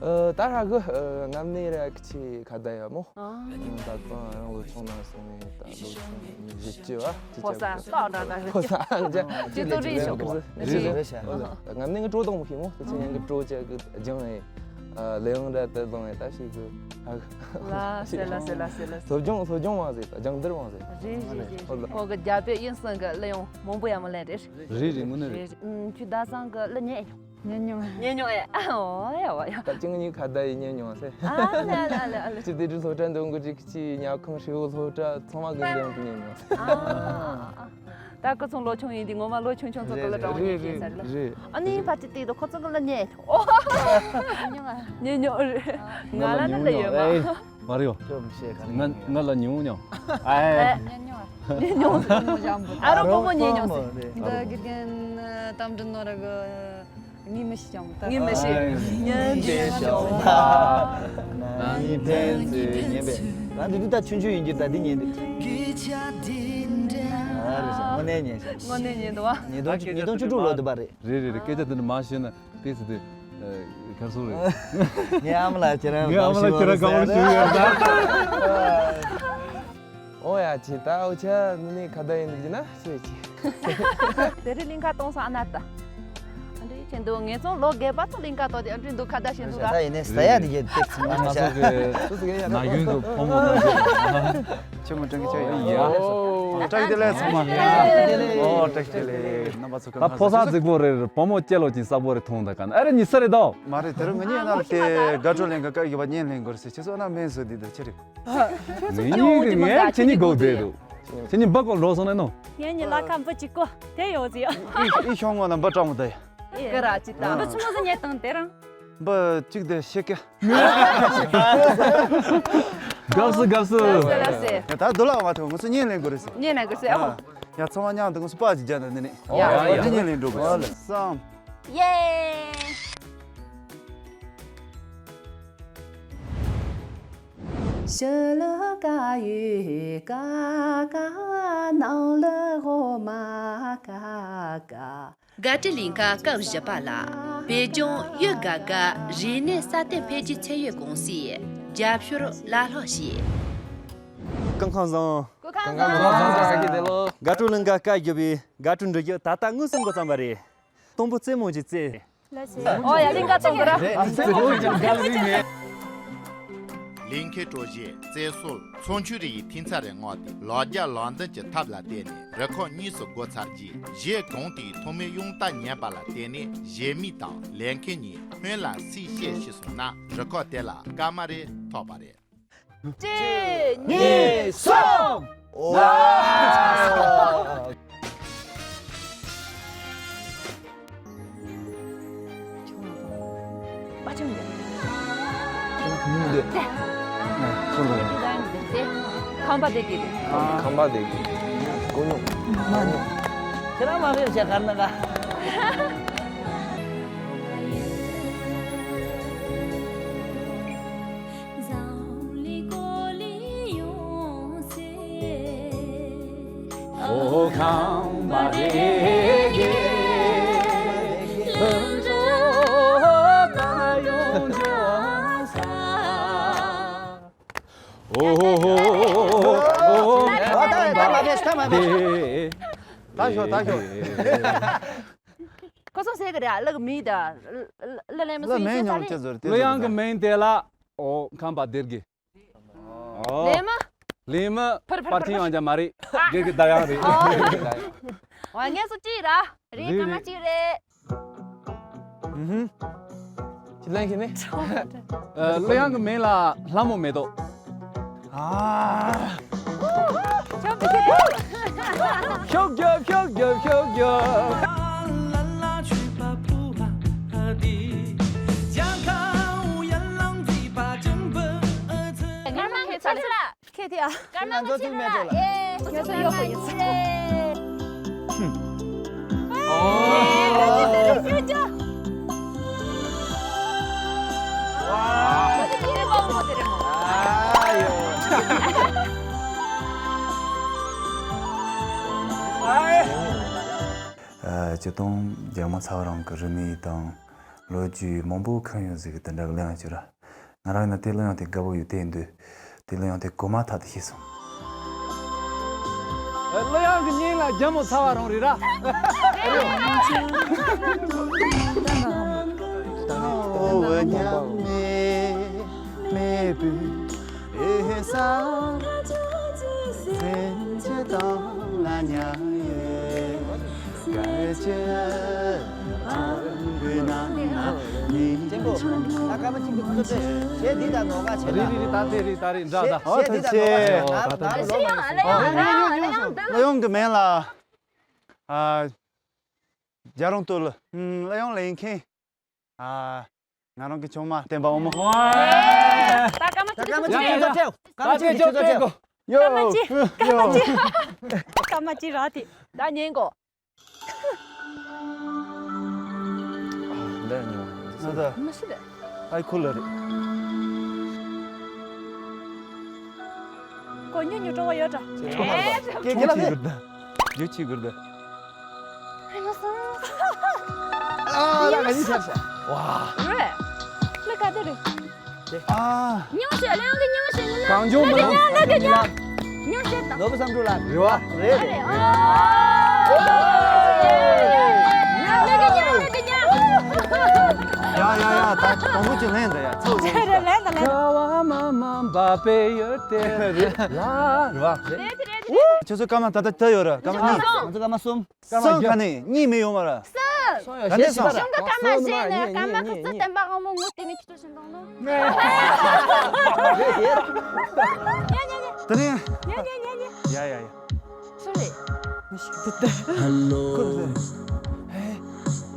ཨ་ད་ཧ་གི་ཨ་ངམ་ནེ་ར་ཁི་ཆི་ཁ་ད་ཡ་མོ། ཨ། ད་ཙང་རང་ལོ་ཆུང་ན་སོང་ནས་ད་ལོ་ཆུང་བཞི་བཅུ་བ་ཅི་ཕོ་ས་ལྟག་འདྲ་ད་ཕོ་ས་ཅི་ཅི་ཅི་ཅི་རེད་ཤོག་གོ། རེད་རེད་རེད་ཤ། ངམ་ནེ་ངི་སྤྲོ་དང་མོ་ཤི་མོ་དེ་ཚོ་ཡང་གི་སྤྲོ་ཅི་གི་ལྗང་ཨེ་ལེ་ཡང་འདྲ་དེ་བཟང་ཨེ་ད་ཤི་གི་ཧ་གི། ལ་སེ་ལ་སེ་ལ་སེ་ལ་སེ། སློབ་སྦྱོང་སློབ་སྦྱོང་བ་ཟེར་ད་སྦྱང་བརྡར་བ་ཟེར། རེད་རེད་རེད། ཁོ་གི་རྒྱ་པེ་ཡིན་སང་གི་ལེ་ཡང་མང་པོ་ཡ་མོ་ལེན་རེད། རེད་རེད་དངོས་གནས་རེད། རེད་རེད། ཁྱོད་ད་སང་གི་ལེ་ཉེ། ཉན་མྱོང་། ཉན་མྱོང་ཨེ། ཨ་འོ་ཡ་འོ་ཡ། ད་ཅི་ངེད་གཉིས་ཁ་བརྡ་ཡིན་ཉན་མྱོང་ཟེར། ཨ་ལ་ལ་ལ་ལ། ཅི་དེ་དུས་སློབ་གྲྭ་འདོན་གི་ཅིག་ཅི་ཉལ་ཁང་ཧྲིལ་བོ་སློབ་གྲྭ་ཚང་མ་གི་འདོན་དུ་ཉན་མྱོང་ཟེར། ཨ་ཨ་ཨ། ད་ཁོ་ཚོ་ལོ་ཆུང་ཡིན་དུས་ངོ་མ་ལོ་ཆུང་ཆུང་ཚོ་གི་ལ་དྲང་བོ་ཉན་ཟེར་ལ། རེད། ཨ་ནི་ཕ་ཅི་དེ་དུ་ཁོ་ཚོ་གི་ལ་ཉན། ཉན་མྱོང་ཨ། ཉན་མྱོང་རེད། ང་ལ་ནི་ལ་ཡོད་མ། མ་རེད་ཡོ། ཁྱོད་མི་ཤེས་ག་ང་ང་ལ་ཉུང་ཉོ། ཨ་ཨེ། ཉན་མྱོང་ཨ། ཉན་མྱོང་། ཨ་རོ་བུ་མོ་ཉན་མྱོང་ཟེར། འདི་དགེ་རྒན་རྟ་མགྲིན་ནོར་གི་ངའི་མི་ཤི་ཀྱང་ད། ངའི་མི་ཤི། ཉན་ཏེ་ཤོག་ད། ངའི་ཕན་ཚུན་ཉན་པས། ང་འདི་འདི་ད་ཆུང་ཆུང་ཡིན་གྱི་ད་འདི་ཉན་འདི། ཨ་རེད་ཤག་དངོས་གནས་ཉན་ཤག་དངོས་གནས་ཉན་འདུག་བ། ཉིས་སྟོང་ཉིས་སྟོང་བཅུ་དྲུག་ལོ་འདི་པ་རེད། རེད་རེད་རེད། སྐད་ཆ་འདི་འདྲ་མ་བཤད་ན། དེ་ཚོ་དེ། གར་སོང་རེད། ངའི་ཨ་མ་ལགས་ཁྱེད་རང་ངའི་ཨ་མ་ལགས་ཁྱེད་རང་དགའ་པོ་ཞུ་ཡོད་ད། ཨོ་ཡ་ཅི་ད་འུ་ཅག་ནི་ཁ་བརྡ་ཡིན་འདུག་ན་ཤེས་ཅི། དེ་རིང་གླིང་ག་གཏོང་སོང་ཨ་ན་ད། ཨ་འདྲི་ཆེན་འདུག་ངེད་ཚོ་ལོ་རྒས་པ་ཚོ་གླིང་ག་གཏོང་དེ་ཨ་འདྲི་འདུག་ཁ་བརྡ་བྱེད་འདུག་ད་ར། ཡིན་ནས་ས་ཡ་དེ་གའི་ཏེག་ཙི་མ་ང་ཤ། ཚོ་གི་ན་གཞོན་གི་ཕོ་མོ་ང་ཚོ། ཆུ་མོ་ཀྲང་ཀི་ཆོ་ཡ། ཨོ། ཀྲང་ཏེ་ལེ་ཚང་མ། ཨོ་ཀྲང་ཏེ་ལེ། རྣམ་པ་ཚོ་ད་ཕོ་གསར་རྫིག་པོ་རེད། བུ་མོ་སྐྱེ་ལོ་ཅིག་གསར་པོ་རེད་མཐོང་ད་ག་ཨ་རེ་ཉི་ས་རེད་དོ། མ་རེད་དེ་རུ་ང་གཉིས་ན་ལ་དེ་དགའ་སྤྲོ་ལེན་ག་ཀ་ཡོད་པ་བརྙན་ལེན་དགོས་རེད་ཟེར་ཁྱེད་ཚོ་ན་མེད་བཟོ་དེ་དེ་ཆི་རེད། ངེད་གཉིས་ཀྱི་ངས་ཁྱེད་གཉིས་སྒུག་བསྡད་འདུག་ཁྱེད་གཉིས་འབག་གོ་ལོག་སོང་ནས་ནོ། ངེད་གཉིས་ལ་ཁ་འབུ་གཅིག་གོ་དེ་ཡོད་ཟིག་ཨི་ཤོང་ངོ་ན་འབུ་སྤྲང་མོ་དེ། ཀ་ར་ཅི་ད། འབུ་ཆུང་ངུ་ཟིག་ཉལ་བཏང་དེ་རང་། འབུ་གཅིག་དེ་ཤེས་ཀ། དགའ་བསུ་དགའ་བསུ། ལགས་སེ། ད་རྡོ་ལག་མ་ཐོག་ང་ཚོ་བརྙན་ལེན་དགོས་རེད་ཟེར། བརྙན་ལེན་དགོས་ཟེར་ཨ། ཡ་ཚང་མ་མཉམ་དུ་ང་ཚོ་པ་ཅིག་རྒྱག་ན་འདི་ནས། ཡ་ཡ་ཡ། བརྙན་ལེན་འགྲོ་དགོས་བསམ། ཡེ། ཕྱི་ལ་ཀ་ཡོད་ཀ་ཀ་ནང་ལ་འོ་མ་ཀ་ཀ། ག་ཏི་གླིང་ག་སྐབས་བཞི་པ་ལ་བོད་ལྗོངས་ཡུལ་དགའ་དགའ་རིག་གནས་སྲ་བརྟན་འཕེལ་རྒྱས་ཚད་ཡོད་ཀུང་སིའི་རྒྱབ་སྐྱོར་ལ་ལྷག་བྱས། སྐུ་ཁམས་བཟང་། སྐུ་ཁམས་བཟང་། དགའ་སྤྲོ་གླིང་ག་སྐབས་བཞི་པའི་དགའ་སྤྲོའི་འགྲུལ་བཞུད་ད་ལྟ་དངོས་སུ་འགོ་བརྩམས་པ་རེད། དང་པོ་རྩེད་མོ་ཅིག་རྩེ། ཨོ་ཡ་གླིང་ག་གཏོང་གི་ར། ལིང་ཁའི་སྤྲོ་གཞས་རྩེད་སྲོལ་ཚོ་ཆུང་རིགས་ཡི་ཐིག་ཚད་རེ་བསྔགས་ཏེ་ལག་རྒྱབ་ལག་མདུན་གྱི་ཐབས་ལ་བརྟེན་ནས་རུ་ཁག་གཉིས་སུ་བགོ་ཚར་རྗེས་གཞས་གང་དེའི་ཐོག་མའི་དབྱུང་རྟགས་ཉན་པ་ལ་བརྟེན་ནས་གཞས་མི་དང་ལེན་མཁན་གཉིས་སྔོན་ལ་སུས་ཤེས་ཤེས་སོང་ན་རུ་ཁག་དེ་ལ་སྐར་མ་རེ་ཐོབ་པ་རེད། གཅིག་གཉིས། གསུམ། ཨོ། ཁམས་པ་དེ་གི་རེད། ཁམས་པ་དེ་གི་ཀོ་ཉོ། ཁྱེད་རང་མ་བེད་བྱས་གར་ན་ག། ཛའུ་ལི་ཀོ་ལི་ ཨོ་ཧོ་ཧོ། ད་ད་ད་མ་བེད་ད་མ་བེད། ད་ཤོག་ད་ཤོག་ཁོ་ཚོ་ཟེར་གི་རེད། གླུ་གི་མིང་ད་གླུ་ལེན་མི་གླུ་སྲིད་མིང་ཅེས་ཉོ་ཚ་ལེ། ཅེས་ཟེར་དེ་གླུ་དབྱངས་གི་མིང་དེ་ལ་ཨོ་ཁམས་པ་སྡེ་དགེ། ལེན་མ། ལེན་མ། ཕར་ཕར་པར་ཐིང་ཡང་འཇམ་མ་རེད། དགེ་གི་ད་ཡང་རེད། ཨོ། ང་ངས་སུ་ཅི་ར། རེད། རེད་སྐར་མ་རེད། གཅིག་རེད། ཨུ་ཧུམ། ཅི་ལན་ཁྱེར་ནི། ཨ། གླུ་དབྱངས་ཀྱི་མིང་ལ་ལྷ་མོ་མེ་ཏོག་ཨ། ཤོག་རྒྱབ་ཤོག་རྒྱབ་ཤོག་རྒྱབ། སྐར་མ་ཁྱེར་ཚར་ལ། ཁྱེད་དེ་ཨ། སྐར་མ་ང་ཚོ་ཚིག་མེད་འགྲོ་ལ། ཨེ། ང་ཚོ་ཡོད་པ་ཡིན་ས། ཨོ། ཨ། སྤྱིར་བཏང་རྒྱལ་མོ་ཚ་བ་རང་གི་རིག་གནས་དང་ལོ་རྒྱུས་མང་པོ་ཁེངས་ཡོད་ཟིག་གི་དེ་འདྲ་གི་གླུ་དབྱངས་ཅིག་ར། ང་རང་ཡིན་ན་དེ་གླུ་དབྱངས་དེ་དགའ་པོ་ཡོད་དེ་ཡིན་དུས། དེ་གླུ་དབྱངས་དེ་གོ་མ་ཐག་ཏུ་ཤེས་སོང་། གླུ་དབྱངས་ཀྱི་མིང་ལ་རྒྱལ་མོ་ཚ་བ་རང་རེད་ར། གཅེན་པོ། ད་སྐར་མ་གཅིག་གི་ཁོ་ཚོས་གཞས་འདི་དང་ནོར་ག་བྱེད་ད། རེད་རེད་རེད། ད་དེ་རེད་ད་རེད་འདྲ་ད། ཨོ་ད་ཆེ། ད་ད་ད་ད་ད་ད། གླུ་དབྱངས་གི་མིང་ལ། ཨ། རྒྱལ་རོང་སྟོད་ལ། ཨུམ། གླུ་དབྱངས་ལེན་མཁན། ཨ། ང་རང་གི་ཆུང་མ་བསྟན་པ་དབང་མོ། ད་སྐར་མ་གཅིག་གི་ཁོ་ཚོས་གཞས་ད། སྐར་མ་གཅིག་གི་ཁོ་ཚོས་གཞས། སྐར་མ་གཅིག་སྐར་མ་གཅིག་སྐར་མ་གཅིག་ར་དེ། ད་ཉན་གོ། འདི་ཉོ། ང་ད། མི་ཤི་རེད། ཨའི་ཁུ་ལ་རེད། གོ་ཉོ་ཉོ་སྤྲོ་བ་ཡོད་འདྲ། ཁྱེད་ཁྱེད་ལ་ནི། རྒྱུ་ཆི་གུར་ད། ཨ་ལ་ང་ཡི་ཆར་ཤ། ཝ། རེད། ལ་ག་དེ་རེད། ཨ། ཉུང་ཤོས་ལ་ཡོང་གི་ཉུང་ཤོས་ནི་ན། གང་བྱུང་མི་ལ་ལ་ག་ཉ་ལ་ག་ཉ། ཉུང་ཤོས་དང་། ནོར་བུ་བསམ་འགྲུབ་ལ་རེ་བ་རེད་རེད། ཨ། ལ་ག་ཉ་ལ་ག་ཉ། ཡ་ཡ་ཡ། ད་དང་པོ་ཅིག་ལེན་ད་ཡ། ཚོ་ཚོ་རེད་རེད། ལེན་ད་ལེན་ད། ཁ་བ་མ་མ་འབབ་པའི་ཡོད་དེ་རེད་ལ་རེ་བ་རེད། རེད་རེད་རེད། ཁྱོད་ཚོ་སྐར་མ་ད་ལྟ་ད་ཡོད་ར། སྐར་མ་གཉིས། ང་ཚོ་སྐར་མ་གསུམ། སང་ག་ནས་གཉིས་མི་ཡོང་བ་ར། སང་། ག་ནས་སང་། གཞུང་གི་སྐར་མ་བཞི་ནས་སྐར་མ་ཁ་ཚུར་བསྟན་པ་དབང་མོ་ངུ་དེ་ནས་ཁྱི་ཚོ་བཞིན་དང་ནོ། ཡ་ཡ་ཡ། དེ་ནས། ཡ་ཡ་ཡ་ཡ། ཡ་ཡ་ཡ། སུ་རེད། ཧ་ལོ།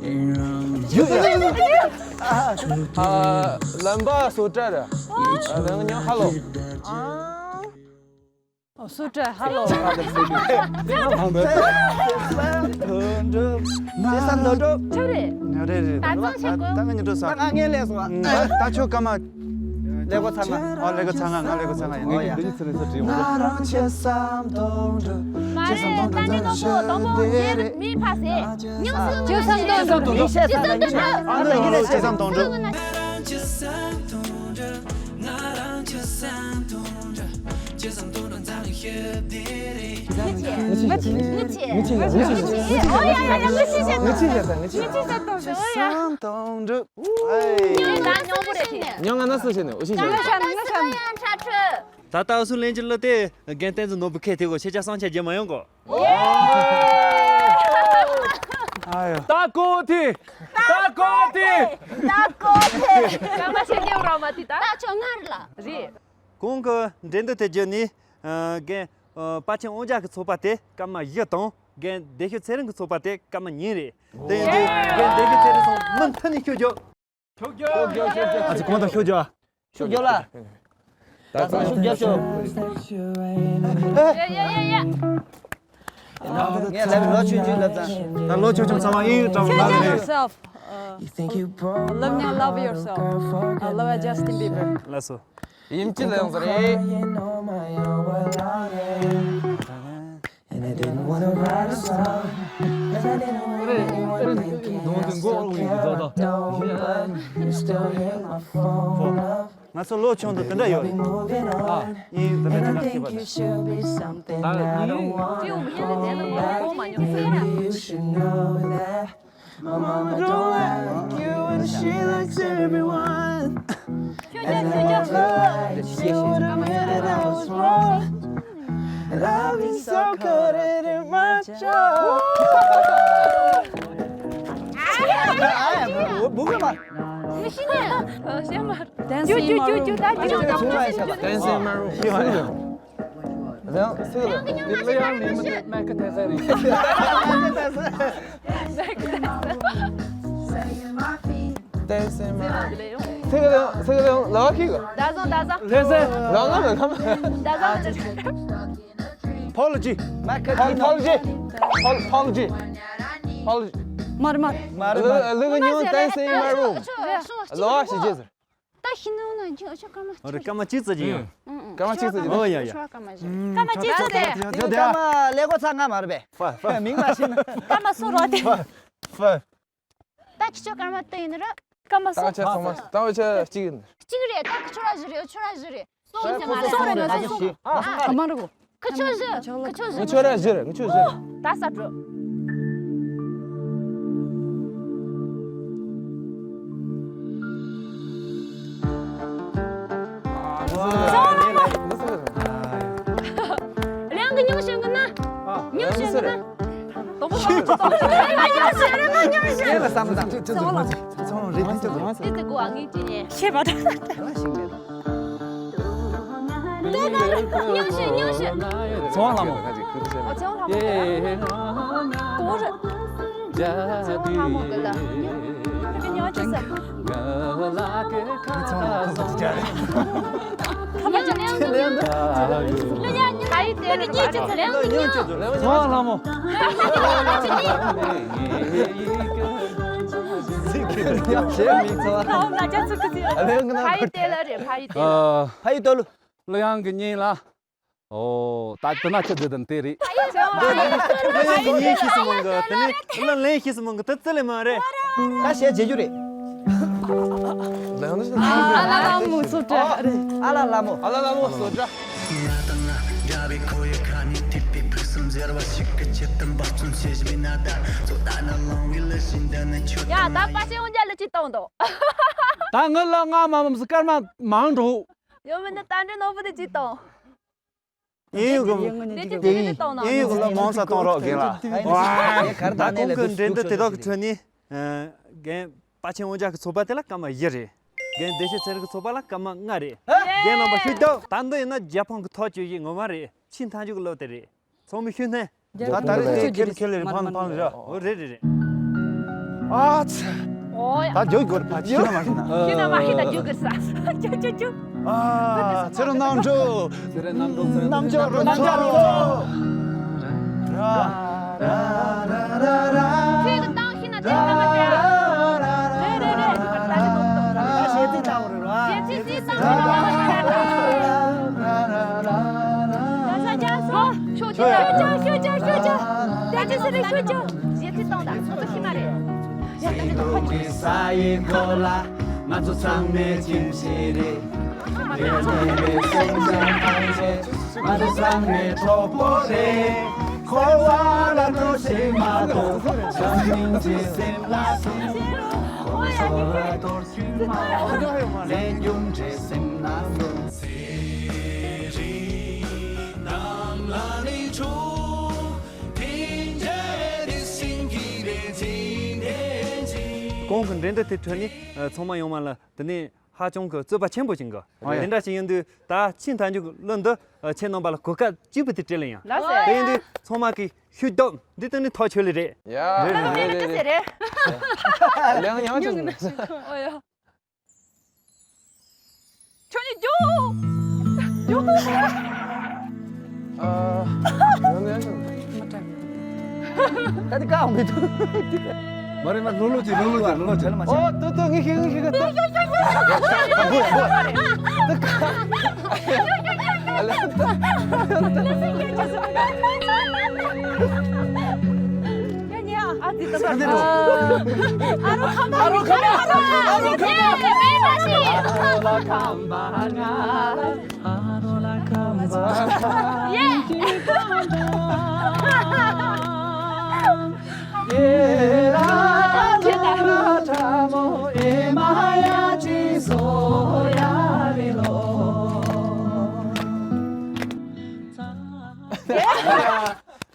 ཡ་ཡ་ཡ། ཨ། ལམ་པ་སོ་ཏྲ་ར། ཨ། ལམ་ཉོ་ཧ་ལོ། ཨ། ཨོ། སུ་ཏྲ་ཧ་ལོ། ཁྱོད་རེད། རེད་རེད། ད་ཚང་ཆེ་གོ། ད་ང་ཉི་དྲོ་ས། ད་ང་ངའི་ལས་སོང་ཨ། ད་ཁྱོད་སྐར་མ། ལས་གོ་ཚང་ང་། ཨ། ལས་གོ་ཚང་ང་། ང་ལས་གོ་ཚང་ང་ཡིན། ཨོ་ཡ། ང་རང་ཆེ་བསམ་དོན་འགྲུབ། མ་རེད། ད་ནི་ནོ་སོ་དང་པོ་ངའི་མི་ཕ་སེ། ཉུང་སུ་ཆེ་བསམ་དོན་འགྲུབ། ཆེ་བསམ་དོན་འགྲུབ། ཨ་ནི་ཡིན་ནི་ཆེ་བསམ་དོན་འགྲུབ། ང་ཆེ། ང་ཆེ། ང་ཆེ། ང་ཆེ། ང་ཆེ། ང་ཆེ། ང་ཆེ། ང་ཆེ། ང་ཆེ། ཨོ་ཡ་ཡ་ཡ། ང་ཆེ་བཤད་དང་། ང་ཆེ་བཤད་དང་། ང་ཆེ་བཤད་དང་། ཨོ་ཡ། ཉོ་ན་ཉོ་པོ་རེད་དེ། ཉོ་ང་ན་སུ་བཤད་ནས་འུ་ཤིང་བཤད་ནས། ང་ཤམ་ང་ཤམ། ད་ལྟ་འུ་སུ་ལེན་གྱི་ལོ་དེ་རྒན་བསྟན་འཛིན་ནོར་བུ་ཁས་དེ་གོ་ཤེས་བྱ་སང་ཆ་རྒྱལ་མ་ཡོང་གོ། ཨ་ཡོ། ད་ཀོ་ཐི། ད་ཀོ་ཐི། ད་ཀོ་ཐི། ང་མ་ཤེས་རྒྱལ་ར་མ་ཐི་ད། ད་ཆོ་ངར་ལ། རེད། གོང་གི་འགྲན་བསྡུར་དེ་བརྒྱུད་ནས། ཨ། རྒན། ཨ། དཔའ་ཆེན་དབང་རྒྱལ་གྱི་ཚོགས་པ་དེ་སྐར་མ་བཞི་དང་། རྒན་བདེ་ཤོད་ཚེ་རིང་གི་ཚོགས་པ་དེ་སྐར་མ་གཉིས་རེད། དེ་ཡིན་དུས་རྒན་བདེ་ཤོད་ཚེ་རིང་ཚོ་མུ་མཐུད་ནས་ཤོད་རྒྱུ། ཤོད་རྒྱུ། ཤོད་རྒྱུ། ཤོད་རྒྱུ། ཨ་ཙི་གོང་དུ་ཤོད་རྒྱུ། ཤོད་རྒྱུ་ལ། ད་ཚང་ཤོད་རྒྱུ་ཤོད། ཡ་ཡ་ཡ་ཡ། ངས་ལབ་ལོ་ཆུང་ཆུང་ལབ་ཙང་། ད་ལོ་ཆུང་ཆུང་ཚང་མ་ཨིན་ཀྲང་ལབ་རེད། Yourself. Uh, love, love yourself. Uh, love Justin Bieber. ལགས་སོ། ཡིན་གཅིག་ལ་ཡོང་ས་རེད། Didn't wanna write a song, 'cause I didn't want anyone thinking I still care about don't, but you still hit my phone up. ང་ཚོ་ལོ་ཆུང་དུས་དེ་འདྲ་ཡོད་རེད། ཨ། ཡིན། དེ་འདྲ་ཅིག་ང་སྐྱེས་པ་རེད། Baby, you should know that my mama don't like you and she likes everyone. And I never liked you and I admit that I was wrong. And I've been so caught in my job. Dancing in my room. Dancing in my room. Apology. Apology. Apology. Apology. Look at you dancing in my room. ད་ཤི་ནོ་ན་ཁྱོད་ཁྱོད་སྐར་མ་ཨོ་རེད། སྐར་མ་གཅིག་ཙམ་ཅིག་ཡོད། ཨུ་ཨུ། སྐར་མ་གཅིག་ཙམ་ཅིག་ཡོད། ཨོ་ཡ་ཡ། སྐར་མ་གཅིག་ཙམ་དེ། དེ་སྐར་མ་ཀླད་ཀོར་ཚར་ལྔ་མ་རེད་པས། ཧྥ་ཧྥ། མིང་མ་ཤེས་ན། སྐར་མ་གསུམ་རོ་དེ། ཧྥ་ཧྥ། ད་ཁྱི་ཆོ་སྐར་མ་དེ་ཡིན་ར། སྐར་མ་ད་གསུམ། ཆ་ཚང་མ་ད་འོ་ཆ་གཅིག་ཡིན། གཅིག་རེད། ད་ཁྱི་ཆོ་ར་བཞི་རེད། ཆོ་ར་བཞི་རེད། སོང་ཟེར་མ་རེད། སོང་རེད། ང་ཚོ་སོང་། ཨ་མ་རེད་གོ། ཁི་ཆོ་བཞི། ཁི་ཆོ་བཞི། ང་ཆོ་ར་བཞི་རེད། ང་ཆོ་བཞི་རེད། ད་ས་འགྲོ། རང་གི་ཉུང་ཤོས་གི་ན། ཉུང་ཤོས་གི་ན། དོག་པོ་མང་པོ་དོག་པོ་ཉུང་ཤོས་རེད། ང་ཉུང་ཤོས། ཁྱེད་ལ་བསམ་བློ་བཏང་། ཚོང་ལ་ཚོང་ལ་རེད། དེ་ཚོ་གོ་ཨ་ངེས་ཀྱི་ནས་ཤེས་པ་དང་། ཉུང་ཤོས། ཉུང་ཤོས། ཚོང་ལ་མོ། ཨོ་ཚོང་ལ་མོ། ཚོང་ལ་མོ་གི་ལ། ཉུང་ཤོས་ཉུང་ཤོས་ཟེར། ཚོང་ལ་མོ་གི་ལ། ཚོང་ལ་མོ། ཕ་ཡི་དེ་ལ་རེད། ཕ་ཡི་དེ་ལ། ཕ་ཡི་དོ་ལུ། ལོ་ཡང་གི་ཉིན་ལ། ཨོ། ད་དེ་ན་ཁྱི་ཟེར་དམ་དེ་རེད། ལོ་ཡང་གི་ཉིན་ཤི་སི་མང་གི་དེ་ནི་ལོ་ལན་ཤི་སི་མང་གི་དེ་ཙི་ལེ་མ་རེད། ད་བཤད་བྱེད་རྒྱུ་རེད། ཨ་ལ་ལ་མོ་སོ་ཏྲ་རེད། ཨ་ལ་ལ་མོ། ཨ་ལ་ལ་མོ་སོ་ཏྲ། ང་དང་ང་འདྲ་བའི་ཁོ་ཡི་ཁ་ནས་ཐིག་པའི་ཕུགས་བསམ་ཟེར་བ་ཞིག་གི་ཆེད་དུ་འབད་བརྩོན་བྱེད་བཞིན་ན། ད་ཚོད་ལྟ་ན་ལོང་བའི་ལི་ཞིག་འདི་ནི་ཁྱོད། ཡ། ད་པ་ཤེས་འོང་རྒྱ་ལི་ཅི་གཏོང་དོ། ད་ངི་ལ་ང་མ་མམ་སི་ཀར་མ་མང་འགྲོ། ཡོད་མིན་ནི་ད་འདྲི་ནོར་བུ་དེ་ཅི་གཏོང་། ཡིན་ཡོད་གི། དེ་ཅི་དེ་ཅི་གཏོང་ན། ཡིན་ཡོད་གི་ལ་མང་ས་གཏོང་རོགས་རྒན་ལགས། ད་གོང་གི་འགྲན་བསྡུར་དེ་དག་གི་ཁྲོད་ནས། རྒན་པ་ཆེན་འོ་ཅག་གི་ཚོགས་པ་དེ་ལ་སྐར་མ་བཞི་རེད། རྒན་བདེ་ཆེན་ཚེ་རིང་གི་ཚོགས་པ་ལ་སྐར་མ་ལྔ་རེད། རྒན་རྣམ་པ་ཤུགས་རྒྱོབ། ད་འདི་ཡིན་ན་རྒྱལ་ཕམ་གི་ཐག་གཅོད་ཡིན། ངོ་མ་རེད། ཆེས་མཐའ་མཇུག་གི་ལོ་དེ་རེད། ཚང་མས་ཤུགས་བསྣན། ད་ད་རེས་དེ་ཁེ་ལེ་ཁེ་ལེ་རེད། ཕང་ཕང་རེད། འོ་རེད་རེད་རེད། ཨ་ཚ། ཨོ་ཡ། ད་རྒྱུག་དགོས་རེད། ཕ་ཆེ་ན་མ་ཤེས་ན། ཤེས་ན་མ་ཤེས་ན་རྒྱུག་དགོས་ས། རྒྱུག་རྒྱུག་རྒྱུག་ཨ་ཚེ་རིང་རྣམ་གྲོལ། རྣམ་གྲོལ་རྣམ་གྲོལ་རོ་རྣམ་གྲོལ་རོ། ར་ར་ར་ར་ར། ཁྱོད་ཀྱི་གཏམ་ཤེས་ན་དེ་ག་མ་རེད། རེད་རེད་རེད། ད་ཞེ་ཚིག་ལྟ་བུ་རེད་ར། ཞེ་ཚིག་ཞེ་ཚིག་ལྟ་བུ་རེད། ད་ས་ཅག་སོ། ཤོག་ཅག་ཤོག་ཅག་ཤོག་ཅག་ཤོག་ཅག། དེ་ཅི་ཟེར་རེད། ཤོག་ཅག། ཞེ་ཚིག་གཏོང་དང་ཚོགས་ཤི་མ་རེད། ས་ཡི་གོ་ལ་ང་ཚོ་ཚང་མའི་ཁྱིམ་གཞིས་རེད། ང་ཚོ་ཚང་མའི་གྲོགས་པོ་རེད། འཁོར་བ་ལ་འགྲོ་ཤེས་མ་གཏོགས། བྱམས་སྙིང་རྗེ་སེམས་ལ་སྲུང་། ཁོང་ཚོ་ལ་གཏོར་སྐྱོན་མ་འོང་། ལས་རྒྱུ་འབྲས་སེམས་ན་འཛིན། གོང་གི་འགྲན་བསྡུར་དེ་ཁྲོད་ནས་ཚང་མ་ཡོང་བ་ལ་དེ་ནས་ཧ་ཅང་གི་རྩོད་པ་ཆེན་པོ་ཞིག་གི། ཨ་ཡ། དེ་འདྲ་ཞིག་ཡིན་དུས་ད་ཕྱིན་མཐའ་མཇུག་གླུ་འདི་ཁྱེད་རྣམ་པ་ལ་གོ་སྐབས་གཅིག་པུ་དེ་སྤྲད་ལ་ཡིན། ལགས་སོ། དེ་ཡིན་དུས་ཚང་མ་གི་ཤུགས་རྒྱོབ། འདི་དོན་ནི་ཐག་ཆོད་ལེ་རེད། ཡ། རེད་རེད་རེད་རེད། ལེང་ཉང་ཆུང་། ཨོ་ཡ། ཁྱོད་ནི་རྒྱུགས། རྒྱུགས། ཨ། ལེང་ཉང་ཆུང་། ད་དེ་ཀའོ་མི་འདུག་མ་རེད་མ། ལོ་ལོ་ཅིག་ལོ་ལོ་ཅིག་ལོ་ལོ་ཅིག་ཨོ་ཏོ་ཏོ། ངས་ཤེས་ངས་ཤེས་གི་ཏོ། ཡོ་ཡོ་ཡོ་ཡོ། ཨ་བུ་ཨ་བུ།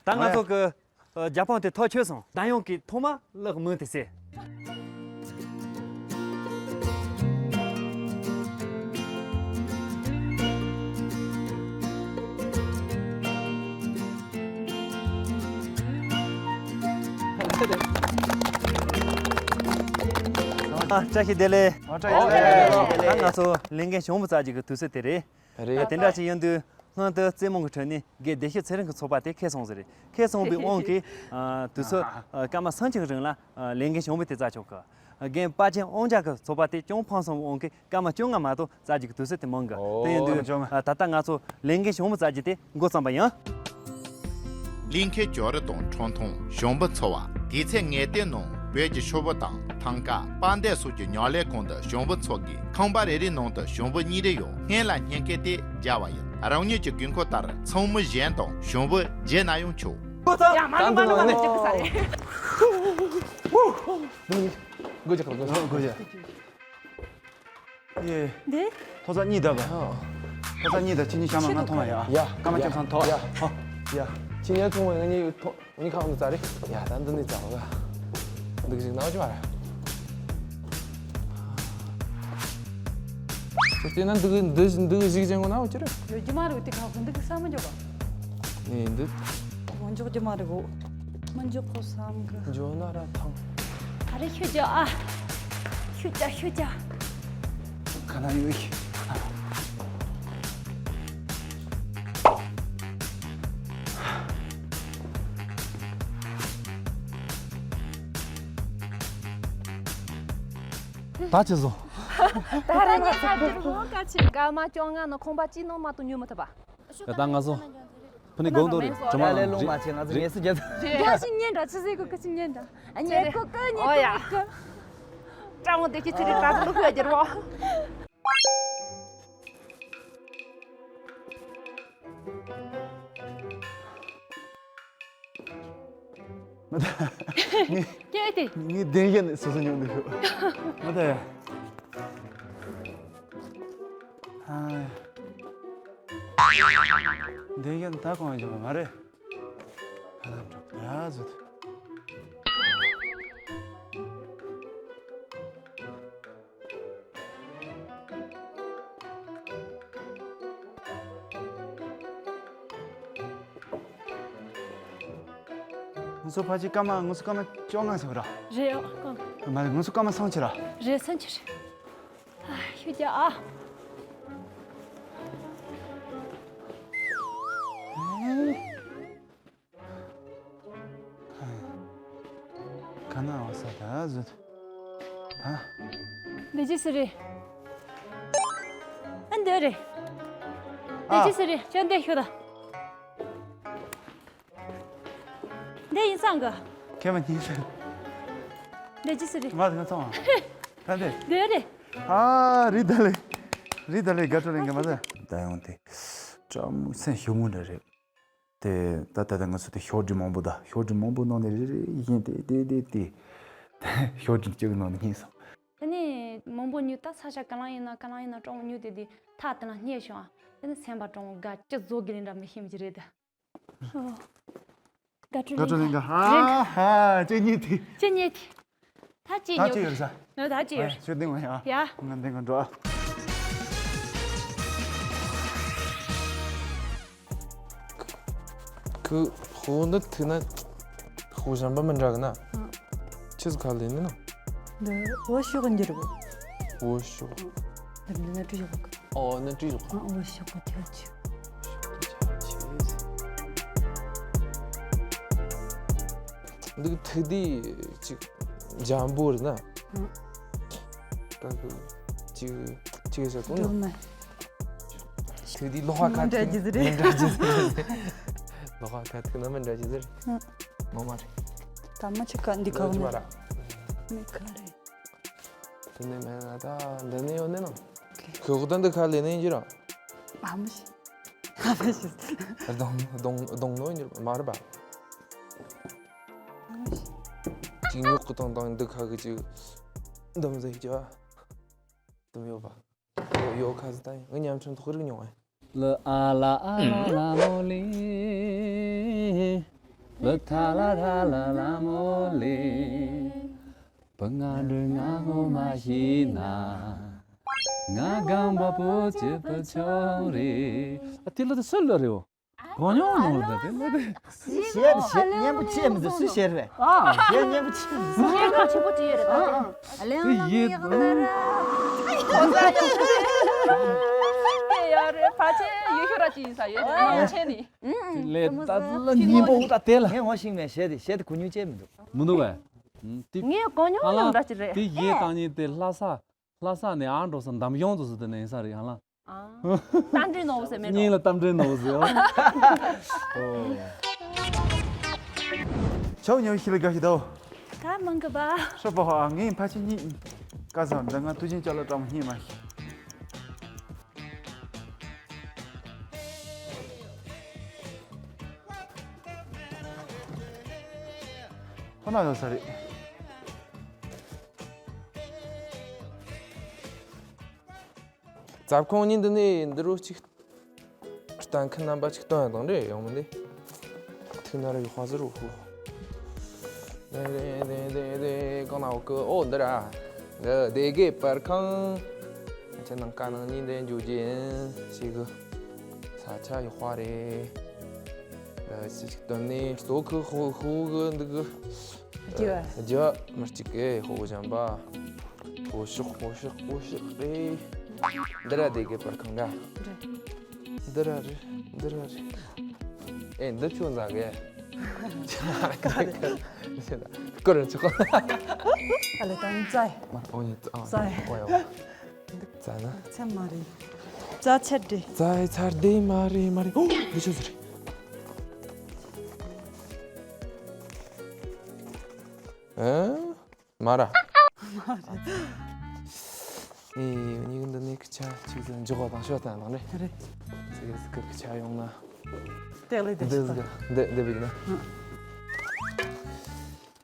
ད་ང་ཚོ་གི་རྒྱལ་ཕམ་དེ་ཐག་ཆོད་སོང་། ད་ཡང་གི་ཐོག་མ་ལག་མུ་དེ་སེ། ཨ། བཀྲ་ཤིས་བདེ་ལེགས། ཨ། བཀྲ་ཤིས་བདེ་ལེགས། ད་ང་ཚོ་ལས་འགན་ཞིམ་པོ་བཙལ་རྒྱུ་གི་དུས་ཚོད་དེ་རེད། རེད། དེ་འདྲ་ཞིག་ཡིན་དུས། སྔོན་དུ་རྩེད་མོ་གི་ཁྲོད་ནས་རྒན་བདེ་སྐྱིད་ཚེ་རིང་གི་ཚོགས་པ་དེ་ཁེལ་སོང་ཟེར་རེད། ཁེལ་སོང་བའི་དབང་གིས། ཨ། དུས་ཚོད། ཨ། སྐར་མ་སུམ་ཅུ་གི་རིང་ལ། ཨ། ལས་འགན་ཞིམ་པོ་དེ་བཙལ་ཆོག་གི། རྒན་དཔལ་ཆེན་དབང་རྒྱལ་གྱི་ཚོགས་པ་དེ་ཅུང་ཕམ་སོང་བའི་དབང་གིས་སྐར་མ་བཅོ་ལྔ་མ་གཏོགས་བཙལ་རྒྱུ་གི་དུས་ཚོད་དེ་མང་གི། ཨོ། དེ་ཡིན་དུས། སྐར་མ་བཅོ་ལྔ། ཨ། ད་ལྟ་ང་ཚོ་ལས་འགན་ཞིམ་པོ་བཙལ་རྒྱུ་དེ་འགོ་བརྩམས་པ་ཡིན། ལིང་ཁའི་ཇོ་རི་དང་ཁྲུང་ཐུང་། ཞིམ་པོ་འཚོ་བ། དེ་ཚེ་ངའི་ལྟའི་ནང་བོད་ཀྱི་ཤོག་བུ་དང་ཐང་ཀ། པར་འདས་སོགས་ཀྱི་ཉག་ལས་ཁང་དུ་ཞིམ་པོ་འཚོ་གི། ཁང་པ་རེ་རེའི་ནང་དུ་ཞིམ་པོ་གཉིས་རེ་ཡོད། སྔོན་ལ་སྙིང་གི་དེ་སྦྱར་བ་ཡིན། རང་ཉིད་ཀྱི་དགོས་མཁོ་ལྟར་ཚང་མ་གཞན་དང་ཞིམ་པོ་བརྗེ་ན་ཡང་ཆོག་ཡ། མ་ལུས་མ་ལུས་མ་ལུས། ཅིག་གི་ས་རེད། སྒོ་རྒྱག་རོགས། སྒོ་རྒྱག་ཡེ། འདི། ཐོག་ས་གཉིས་བརྡབ་པ། ཐོག་ས་གཉིས་བརྡབ། ཁྱེད་གཉིས་གཤམ་ལ་ང་མཐོང་བ་ཡ། ཡ། སྐར་མ་བཅུ་ཐམ་ཐོག་ཡ། ཧོ། ཡ། ཁྱེད་གཉིས་མཐོང་བ། ང་གཉིས་ཐོག་ང་གཉིས་ཁ་འདི་ཙ་རེད། ཡ། ད་འདི་ནས་ཙ་བ་ག་འདུག་ཞིག་ན་འོ་ཅི་མ་རེད། ཁྱེད་བལྟས་ན་འདུག་འདུག་འདུག་ཞིག་ཅན་གོ་ན་འོ་ཅི་རེད། ཡོད་རྒྱུ་མ་རེད། དེ་ཁ་ཁོ་འདུག་གི་ས་མི་འཇོག་ག་ནས་འདི། མ་འཇོག་རྒྱུ་མ་རེད་གོ། མ་འཇོག་གོ་བསམ་གི། འཇོག་ན་ར་ཐང་། ཨ་རེ་ཤུ་རྒྱ་ཨ། ཤུ་རྒྱ་ཤུ་རྒྱ། ག་ན་ཡོད་ཤི། ད་ཅི་བཟོ། ད་རེ་ང་ཚ་ཅི་རུ་ཀ་ཆི། སྐར་མ་བཅོ་ལྔ་ནང་ཁང་པ་གཅིག་ནང་མ་གཏོགས་ཉོ་མི་ཐུབ་པ། ད་ང་ཚོ། ཕུ་ནི་གོང་དུ་རེད། གྲིབ་མ་ལས་རླུང་མ་ཆེ། ང་ཚོ་ངལ་གསོ་རྒྱབ། རྒྱ་ཞིག་ཉན་འདྲ། ཆི་ཟེར་གོ་གི་ཆི་ཉན་འདྲ། ཉན་གོ་གི་ཉན་གོ་གི། ཀྲང་བོ་དེ་ཁྱི་ཚེ་རིང་ད་ལུག་ཡ་རྒྱལ་བོ། མ་ད། ངས། ཀྱེ་དེ། ངས་བདེན་བཞིན་སོ་སོ་ཉོ་འདུག་ཤོག་མ་ད་ཡ། ཨ། བདེན་བཞིན་ད་གང་ཡང་བྱུང་བ་མ་རེད། ཨ། ད་འགྲོ་ཡ་ཟོ་དེ། ང་ཚོ་ཕལ་ཆེར་སྐར་མ། ང་ཚོ་སྐར་མ་བཅོ་ལྔ་ཟིན་ར། རེད་ཡ། མ་རེད། ང་ཚོ་སྐར་མ་སུམ་ཅུ་ར། རེད། སུམ་ཅུ་རེད། ཨ། ཤུ་རྒྱ་ཨ། ག་ན་བ་ས་ད་ཟོ། ཨ། འདི་ཅི་སི་རེད། ཨ། འདི་རེད། འདི་ཅི་སི་རེད། ཅོ་འདི་ཤོད་ད། འདི་ཡིན་སང་གི། ཁྱེད་མ་ཉིན་སང་། འདི་ཅི་སི་རེད། མ་ད་ང་ཚང་བ། ད་འདི། འདི་རེད། ཨ། རི་ད་ལེ། རི་ད་ལེ་དགའ་སྤྲོ་ལེན་གི་མ་ཟ། ད་ཡོང་དེ། ཅམ་སེམས་ཞུ་མུ་འདྲ་རེད། དེ་ད་ད་ད་ང་ཚོ་དེ་ཤོག་དྲིལ་མང་པོ། ད་ཤོག་དྲིལ་མང་པོ་ནང་ནས་རེ་རེ་བཞིན་དེ་དེ་དེ་དེ། ཤོག་དྲིལ་གཅིག་གི་ནང་ནས་རྙེད་སོང་། དེ་ནས་མང་པོ་ཉོས། ད་ས་ཆ་ག་ལ་ཡིན་ན་ག་ལ་ཡིན་ན་གྲོང་ཉོས་དེ་དེ་ཐག་དེ་ལ་རྙེད་བྱུང་ཨ། དེ་ནས་སེམས་པ་གྲོང་དགའ་སྐྱིད་བཟོ་དགེ་ལེན་འདྲ་མི་ཤེས་མི་ཅི་རེད་ད། ཨོ། དགའ་སྤྲོ་ལེན་ག་ཧ་ཧ། ཅེ་ཉེ་ཐི། ཅེ་ཉེ་ཐི། ད་ཅི་ད་ཉོ་ཅི་ཡོད་ས། ནོ་ད་ཅི་ཡོད། ཤོད་དེ་ང་ཡ། ཡ། ང་འདི་ང་འགྲོ་ཨ། ཁུ་ཧོ་འདི་ཐུག་ན་ཧོ་གཞན་པ་མི་འདྲ་གི་ན། ཨ། ཆི་ཟིག་ག་ལེན་ནི་ན། འདི་འོ་ཤོག་འགྱུར་གོ། འོ་ཤོག་འདི་ནི་བྲིས་ཡོད་གི། ཨོ་ནི་བྲིས་ཡོད་གི། ཨ། འོ་ཤོག་གི་ཁྱད་ཆོས། འདི་ཐུག་དེ་ཅིག་འཇམ་པོ་རེད་ན། ཨ། ཀ་ཀི་ཅིག་ཅིག་ཟེར་གོ་ནི། སྒྲོལ་མ། ཁྱོད་འདི་ལོགས་ཀ་མི་འདྲ་རྒྱུ་ཟེར་རེད། མི་འདྲ་རྒྱུ་ཟེར་རེད། ལོགས་ཀ་ཐུག་ན་མི་འདྲ་རྒྱུ་ཟེར། ཧུམ། ངོ་མ་རེད། ད་མ་ཆི་ཀ་འདི་ག་བ་ནི་མ་ར། མི་ག་རེད། དེ་ནས་མེད་ན་ད་འདི་ནས་ཡོད་ནས་ན། ཁྱོད་ད་འདི་ཁ་ལས་ནས་ཡིན་གྱི་ར། ཨ་མ་ཤི། ཨ་མ་ཤི། གདོང་གདོང་གདོང་ནོ་ཡིན་མ་རེད་པ། ཨ་མ་ཤི། ཅིག་ཉོག་གི་དང་དང་འདི་ཁ་གི་ཅིག་འདུམ་ཟེར་གྱི་བ། འདུམ་ཡོད་པ། ཡོ་ཡོ་ཁ་ཟི་ད་ཡིན། ངའི་ཉམས་ཆུང་ཐོག་རིག་མྱོང་ཨེ། ལ་ཨ་ལ་ཨ་ལ་ལ་མོ་ལི། ལ་ཐ་ལ་ཐ་ལ་ལ་མོ་ལི། བུ་ང་འདྲི་ང་ངོ་མ་ཤེས་ན། ང་རྒན་པ་པོ་བྱེད་པ་ཆོག་རེད། ཨ་དེ་ལོ་དེ་སུ་ལོ་རེད་འོ། གོ་མྱོང་མྱོང་ལ་དེ་ལོ་དེ། ཞེས་ཞེས་སྙན་པོ་ཆེ་མི་འདུག་སུ་ཞེས་རེད། ཨ། ཞེས་སྙན་པོ་ཆེ་མི་འདུག་སྙན་པོ་ཆེན་པོ་ཅིག་ཡོད་རེད་ད་དེ། ཨ་ལེ་དེ་ཡིན། ཡག་ན་ར། ཁོ་ཚ་ཡག་ན་ར། དེ་ཡོད་རེད། ཕལ་ཆེར་ཡུལ་ཤུལ་ར་ཅིག་ཡིན་ས་ཡོད་རེད། ནང་ཆེན་ནི། ལས་ད་ལ་སྙན་པོ་ད་དེ་ལ། ངས་ངོ་ཤེས་མེད་ཞེས་དེ་ཞེས་དེ་གོ་མྱོང་ཅེས་མི་འདུག་མི་འདུག་བས། དེ་ངས་གོ་མྱོང་ཡང་འདྲ་ཅིག་རེད། དེ་ཡས་བཏང་ཉིན་དེ་ལྷ་ས། ལྷ་ས་ནས་ཨ་འགྲོ་ས་འདམ་གཞུང་དུ་སུ་དེ་ནས་ཡིན་ས་རེད་ཡང་ལ། ཨ། རྟ་མགྲིན་ནོར་བུ་ཟེར་མེད་གཉིས་ལ་རྟ་མགྲིན་ནོར་བུ་ཟེར། ཨོ། ཆའོ་ཉོ་ཤི་ལ་དགའ་ཤི་དོ། ད་མང་གི་བ། ཧྲ་པོ་ཧ་ངའི་ཕ་ཆེ་གཉིས། ཀ་ས་འདི་ང་དུ་ཅན་ཅ་ལ་ཀྲང་ཧི་མ་ཤི། ཁོ་ན་ཡོད་ས་རེད། རྩབ་ཁུང་གཉིས་འདི་ནས་འདི་རུ་གཅིག་གཏན་འཁེལ་རྣམ་པ་གཅིག་སྟོན་ཡང་དང་འདྲེ་ཡོང་མི་འདི། ཐིག་ནར་ཡོད་ཧ་ཟེར་རུ་ཧུ། དེ་དེ་དེ་དེ་དེ་གང་ན་འོ་ཀི་ཨོ་འདི་ར། འདི་སྡེ་དགེ་པར་ཁང་། ཁྱེད་ནང་ཀ་ནང་གཉིས་འདི་འཇུ་རྒྱུ་ཡིན་ཞིག་གི། ས་ཆ་ཡོད་ཧ་རེད། འདི་ཞིག་སྟོན་ནས་ལྟོ་ཁུ་ཧུ་ཧུ་གི་འདི་གི། རྒྱུ། རྒྱུ་མི་གཅིག་གི་ཧོ་གཞན་པ། ཧོ་ཤོག་ཧོ་ཤོག་ཧོ་ཤོག་ཨེ། འདི་ར་སྡེ་དགེ་པར་ཁང་ག་འདི་ར་རེད། འདི་ར་རེད། ཨེ་འདི་ཆུ་འཛག་གི། ཀུ་རེ་ཆོག་ཨ་ལེ་ད་ནི་ཙའི། ཨོ་ཡ་ཙ། ཙའི། ཨོ་ཡ། ཙ་ན། ཚེ་མ་རེད། ཙ་ཚེ་འདྲེ། ཙའི་ཚར་དེ་མ་རེད་མ་རེད། ཨོ་འདི་ཆུ་ཟེར། ཨེ། མ་ར། ཨེ། ཉིན་འདི་ནས་ཁི་ཆ་ཅིག་ཏུ་འཇོག་པ་དང་ཤོག་དང་དང་རེད། རེད། ཙི་གེ་ཙི་གེ་ཁི་ཆ་ཡོང་ན། དེ་ལས་དེ་འདི་ཞིག་ཟིག་འདི་འདི་བིག་ན།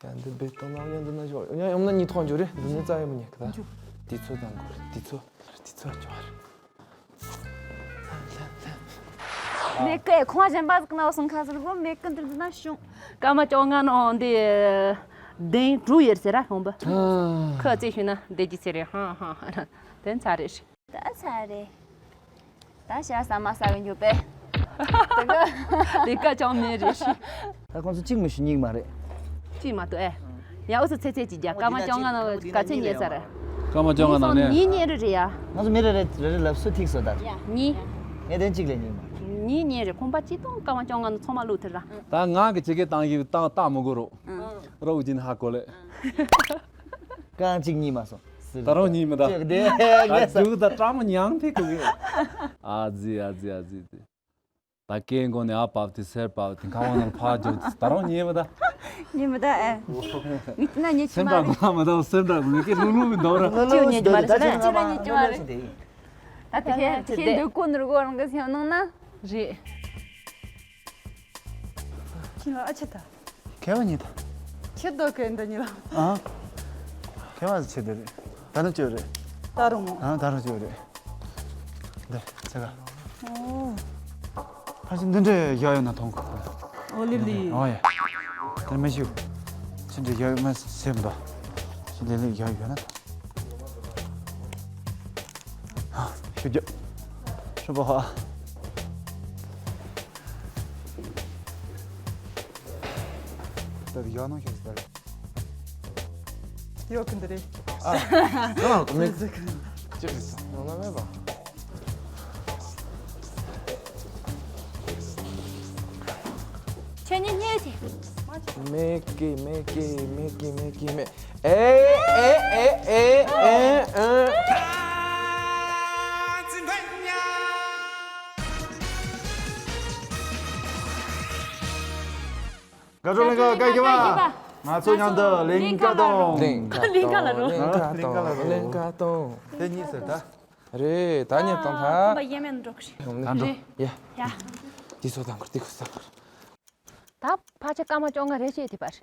ཡང་འདི་བེད་གཏོང་ན་ཡང་འདི་ན་ཞོག་ཡང་ཡོང་ན་གཉིས་ཐོག་འཇོག་རེད། འདི་ནས་རྩ་ཡོད་མི་ཉན་གི་ད། འཇུ། དུས་ཚོད་དང་འགོར་དུས་ཚོད་དུས་ཚོད་འཇོག་རེད། མེ་ཀེ་ཁོང་གཞན་པ་ཟིག་ན་སོང་ཁ་ཟིག་གོ་མེ་ཀེ་འདིར་ན་བྱུང་། སྐར་མ་བཅོ་ལྔ་ནང་འདི་གདན་དྲུག་ཡོད་ཟེར་ར་ཁོང་པ། ཁ་རྩེ་ཤུ་ན་བདེ་གི་ཚེ་རེད་ཧང་ཧང་ཧང་། དེ་ཚ་རེད། ད་ཚ་རེད། ད་ཤ་ཟ་མ་ཟ་གི་འཇུ་པས། དེ་ག་ལས་ཀ་ཅང་མེད་རེད། ད་ཁོང་ཚོ་གཅིག་མི་ཤི་གཉིས་མ་རེད། གཅིག་མ་གཏོགས་ཨེ། ཡ་འུ་ཚོ་ཚེ་ཚེ་གཅིག་རྒྱ་སྐར་མ་བཅོ་ལྔ་ནང་ག་ཚོད་ཉལ་ས་རེད། སྐར་མ་བཅོ་ལྔ་ནང་ནས། གཉིས་ཉལ་རེ་རེད་ཡ། ང་ཚོ་མི་རེ་རེ་རེ་རེ་ལབ་སུ་ཐིག་སོ་ད། གཉིས། ངས་དེ་གཅིག་ལས་གཉིས་མ། གཉིས་ཉལ་རེད་ཁོང་པ་གཅིག་དང་སྐར་མ་བཅོ་ལྔ་ནང་ཚང་མ་བླུག་ཐུབ་ར། ད་ང་གི་ཇེ་གེ་བཏང་གི་བཏང་བཏང་མི་དགོས་རོགས། རོགས་ཀྱིན་ཧ་གོ་ལེ། རྐང་གཅིག་གཉིས་མ་སོང་། ད་རུང་གཉིས་མི་ད། ཅེག་དེ་ད་རྒྱུག་ད་སྐྲ་མོ་ཉང་ཐིག་གོ་གི། ཨ་ཙི་ཨ་ཙི་ཨ་ཙི་ཙི། ད་སྐེ་མགོ་ནས་ཨ་བབས་ཏེ་སེར་བབས་ཏེ་ཁ་བ་ནང་ཕར་འཇོག་ད་རུང་ཉེས་མི་ད། ཉེས་མི་ད་ཨེ། མི་ན་ཉེས་ཆི་སེམས་མ་ཏྲ་རེད། གོ་མི་ད་སེམས་ཏྲ་གོ་མི་སྐད་ལྷུག་ལྷུག་མི་འདུག་ར། ཅི་ཉེས་ཆི་མ་རེད་ཟེར་ན། ཅི་ལ་ཉེས་ཆི་མ་རེད། ད་དེ་ཁྱེད་དེ་འདོད་གོ་ནོར་གོ་རང་གི་སེམས་ནང་ན། རེད། ཁྱི་ལ་ཨ་ཆེ་ད། ཁེ་བ་ཉིད་ད། ཁྱེད་དོ་གན་ད་ཉི་ལ། ཨ། ཁེ་བ་ཆེ་དེ་རེད། ད་ནི་ཅོ་རེད། ད་རུང་མོ། ཨ་ད་རུང་ཅོ་རེད། འདི་ཚེ་ག་ཨོ། ཕ་ཤི་འདི་འདྲའི་ཡག་ཡོད་ན་མཐོང་གི། ཨོ་ལི་ལི། ཨོ་ཡ། ད་མི་ཞུ། ཕ་ཤི་འདི་ཡག་ཡོད་མ་སེམས་པ། ཕ་ཤི་ལི་ལི་ཡག་ཡོད་ན། ཧ། ཞུ་རྒྱུ། ཧྲུ་པ་ཧ། ད་ཡག་ནང་ཤོད་ཟེར། ཡོད་ཀི་འདི་རེད། ཨ། ང་ལ་མེད། ཅི་རེད་ཟེར་ནང་ན་མེད་པ། ཁྱེད་གཉིས་གཉིས་ཤིག་མེད་ཀི་མེད་ཀི་མེད་ཀི་མེད་ཀི་མེད། ཨེ་ཨེ་ཨེ་ཨེ་ཨེ་ཨེ། ཞབས་བྲོ་ལེན་ག་བཀའ་བརྒྱུད་པ། ང་ཚོ་མཉམ་དུ་ལིང་ག་གཏོང་། ལིང་ག་གཏོང་། ལིང་ག་གཏོང་། ལིང་ག་གཏོང་། ལིང་ག་གཏོང་། དེ་གཉིས་ཟེར་ད། རེད། ད་ཉན་བཏང་ཐལ། ཁོམ་པ་ཡེ་མེད་འགྲོ་གི་རེད། ད་འགྲོ། ཡ། ཡ། དེ་ཚོ་དང་གུར་དེ་གུར་ས་གུར། ད་ཕལ་ཆེར་སྐར་མ་བཅོ་ལྔ་རེ་བྱས་ཐུབ་པ་རེད།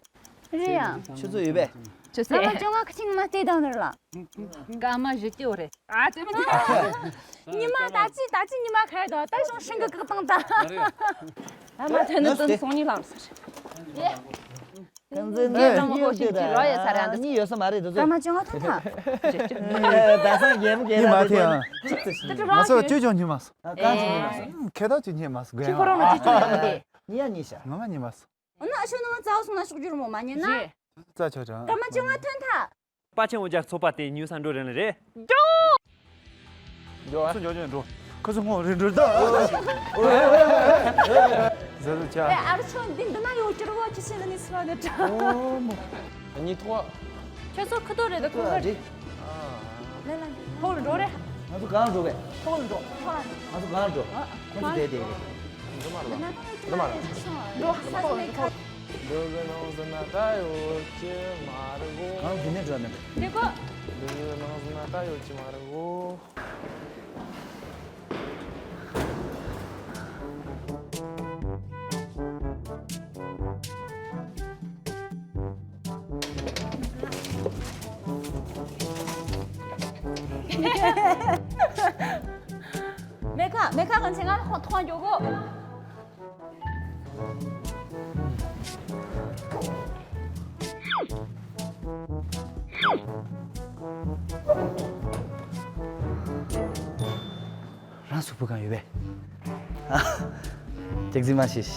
རེད་ཡ། ཆུ་ཚོད་ཡོད་པས། ཆུ་ཚོད། སྐར་མ་བཅོ་ལྔ་ཁ་ཆེ་ཉི་མ་བལྟས་དང་ནར་ལ། སྐར་མ་བཞི་བཅུ་རེད། ཨ་ཙི་མི་ཉི་མ་ད་ཅི་ད་ཅི་ཉི་མ་ཁ་ཡ་དང་ད་ཤོང་ཤིང་གི་བཀག་བཏང་ད། ཨ་མ་ཐོན་ནི་དོན་སོང་ཉིན་ལངས་སོང་། ཀན་ཟེ་ནི་ཡོད་ཀྱི་ར། གཉིས་ཡོད་ས་མ་རེད་དེ་ཚོ། སྐར་མ་བཅོ་ལྔ་ཐོན་ཐལ། ད་སང་རྒྱལ་མོ་རྒྱལ་ཡིན་མ་ཐལ་ཡང་། ང་ཚོ་ཅོ་ཅོ་ཉི་མ་སོང་། ཨ་གང་ཅི་ཉི་མ་སོང་། ཁེ་ད་ཅི་ཉི་མ་སོང་། ཁྱེད་ཁོ་རང་ལ་ཅི་ཅོ་ཉི་མ་རེད། ཉི་ཡ་ཉི་ཤ། ང་མ་ཉི་མ་སོང་། འོ་ན་ཨ་ཤོ་ནང་རྩ་བ་སོང་ན་ཤོག་རྒྱུ་རུ་མོ་མ་ཉན་ན། རྩ་ཆོག་ཆོག་སྐར་མ་བཅོ་ལྔ་ཐོན་ཐལ། པ་ཆེན་འོ་ཇག་ཚོགས་པ་དེ་ཉུ་ས་འགྲོ་རན་ལ་རེད། འགྲོ་ཨ། ཁོ་ཚོ་འགྲོ་འགྲོ་འགྲོ། ཁོ་ཚོ་ངོ་རེ་འགྲོ་ད། ཟ་ཟ་ཆ། ཨེ་ཨར་ཆོ་འདི་འདི་ན་ཡོད་ཀྱི་རོ་ཅི་ཤེས་ནི་སུ་ར་ནི་ཏྲ། ཨོ་མོ། གཉིས་ཐོག་ཁྱོད་ཚོ་ཁུ་ཏོ་རེད་ད་ཁུ་ཏོ་རེད། ལེ་ལ་ཕོག་ལ་འགྲོ་རེད། ང་ཚོ་གང་འགྲོ་གས། ཕོག་ལ་འགྲོ་ཕོག་ལ་ང་ཚོ་གང་འགྲོ། ཁོ་ཚོ་བསྡད་བསྡད་རེད། འགྲོ་མ་རེད། འགྲོ་མ་རེད། འགྲོ་ཧ་ས་ནས་ཁ། འདུག་གི་ནང་ཟིན་ན་ད་ཡོད་ཀྱི་མ་རེད་གོ། ང་འདི་ནས་འགྲོ་ནས། འདི་གོ། འདུག་གི་ནང་ཟིན་ན་ད་ཡོད་ཀྱི་མ་རེད་གོ། མེ་ཁ་མེ་ཁ་གང་ཆེ་ང་ཁོང་ཐོང་འགྱོ་གོ། རང་གཟུགས་པོ་གང་ཡོད་པས། ཨ། སྐྱག་རྫུན་མ་བྱེད་ཤིག་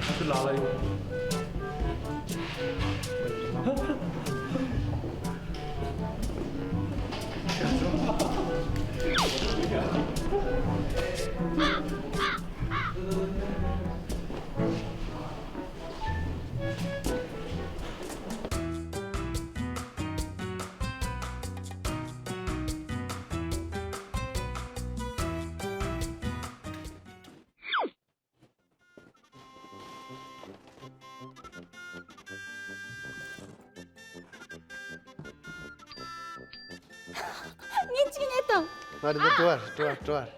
ཁྱོད་ལག་ལ་ཡོད། ངས་གཅིག་ནས་དང་། ང་རེ་འདི་བྲོ་བར་བྲོ་བར་བྲོ་བར།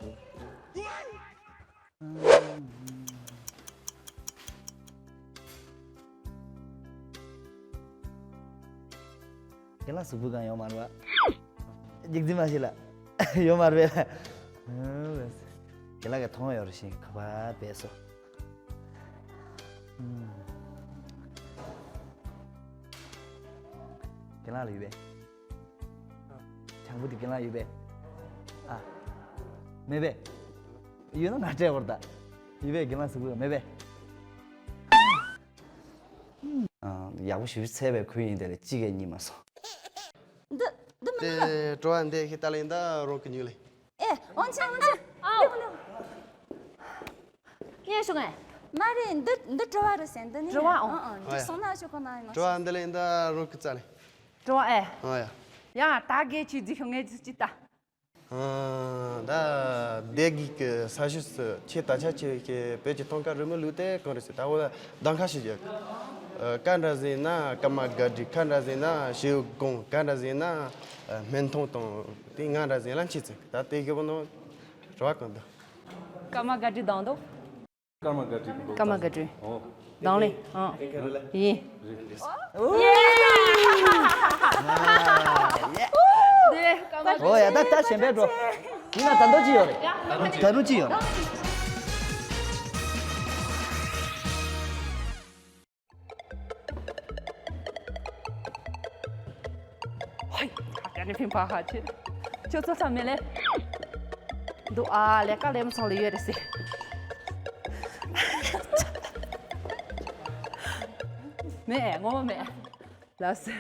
ཁྱེད་ལ་གཟུགས་པོ་གང་ཡོད་མ་རེད་བ། རྒྱུག་རྫི་མ་ཞིག་ལ་ཡོད་མ་རེད་པས་ལ། ཁྱེད་ལ་ག་མཐོང་ཡོད་རེད་ཤིང་ཁ་པར་བས་སོ། ཁྱེད་ལ་ལ་ཡོད་པས། ཆང་བུ་དེ་རྒན་ལགས་ཡོད་པས། ཨ། མེད་པས། ཡོད་ན་ང་སྤྲད་བར་ད། ཡོད་པས་རྒན་ལགས་ཟེར་གི་མེད་པས། ཨ། ཡག་པོ་ཞིབ་ཚད་པའི་ཁུལ་ཡིན་དེ་ལས་གཅིག་གས་གཉིས་མ་སོང་། འདི་འདི་མི་འདུག་དེ་བྲོ་བ་འདི་ཤི་ཏ་ལ་ཡིན་ད་རོང་གི་ཉུལ་ལེ། ཨེ་འོན་ཆེ་འོན་ཆེ། ཨ། འདི་མི་འདུག་ངས་ཞུ་ངས། མ་རེད། འདི་འདི་བྲོ་བ་རེད་ཟེར། འདི་ནི་བྲོ་བ་ཨང་། ཨང་ཨང་། འདི་སོང་ན་ཞུ་གོ་ན་ཡིན་མ་བྲོ་བ་འདི་ལ་ཡིན་ད་རོང་གི་རྩ་ལེ། བྲོ་བ་ཨེ། ཨང་ཡ། ཡ་ད་གེ་ཆི་རྫི་ཤོ་ངས་རྫི་ཅི་ད། ཨང་། ད་སྡེ་དགེ་གི་ས་ཤུ་སུ་ཆེ་ད་ཆ་ཆེ་གི་བོད་ཀྱི་ཐང་ཀ་རི་མོ་ལུགས་དེ་གང་རེད་ཟེར། ད་འོ་ད་གདང་ཁ་ཞིག་ཡོད། ཀ་འདྲ་ཟིན་ན་ཀརྨ་སྒར་བྲིས། ཁ་འདྲ་ཟིན་ན་ཞེའུ་དགོངས། ཀ་འདྲ་ཟིན་ན་སྨན་ཐུང་དང་དེ་ང་འདྲ་ཟིན་ལ་མཆིས་ཚིག་ད་དེ་གི་བུ་ནོ་ར་བ་གང་འདུག་ཀརྨ་སྒར་བྲིས་གདང་འདུག་ཀརྨ་སྒར་བྲིས་ཀྱི་འདུག་ཀརྨ་སྒར་བྲིས། ཨོ། གདང་ལེན། ཨང་། ཡིན། ཨོ་ཡ་ད་ད་གཞན་པའི་འགྲོ། ཡིན་ན་ད་འདོད་ཅི་ཡོད་རེད། ད་རུང་ཅི་ཡོད་རེད། ཧོའི། ཧ་ཀ་ནི་ཕིང་ཕ་ཧ་ཆེ། ཁྱོད་ཚོ་ཚང་མེད་ལེ། འདུག་ཨ་ལས་ཀ་ལས་མ་སོང་ལེ་ཡོད་རེད་ཟེ། མེད་ངོ་མ་མེད། ལགས་སེ།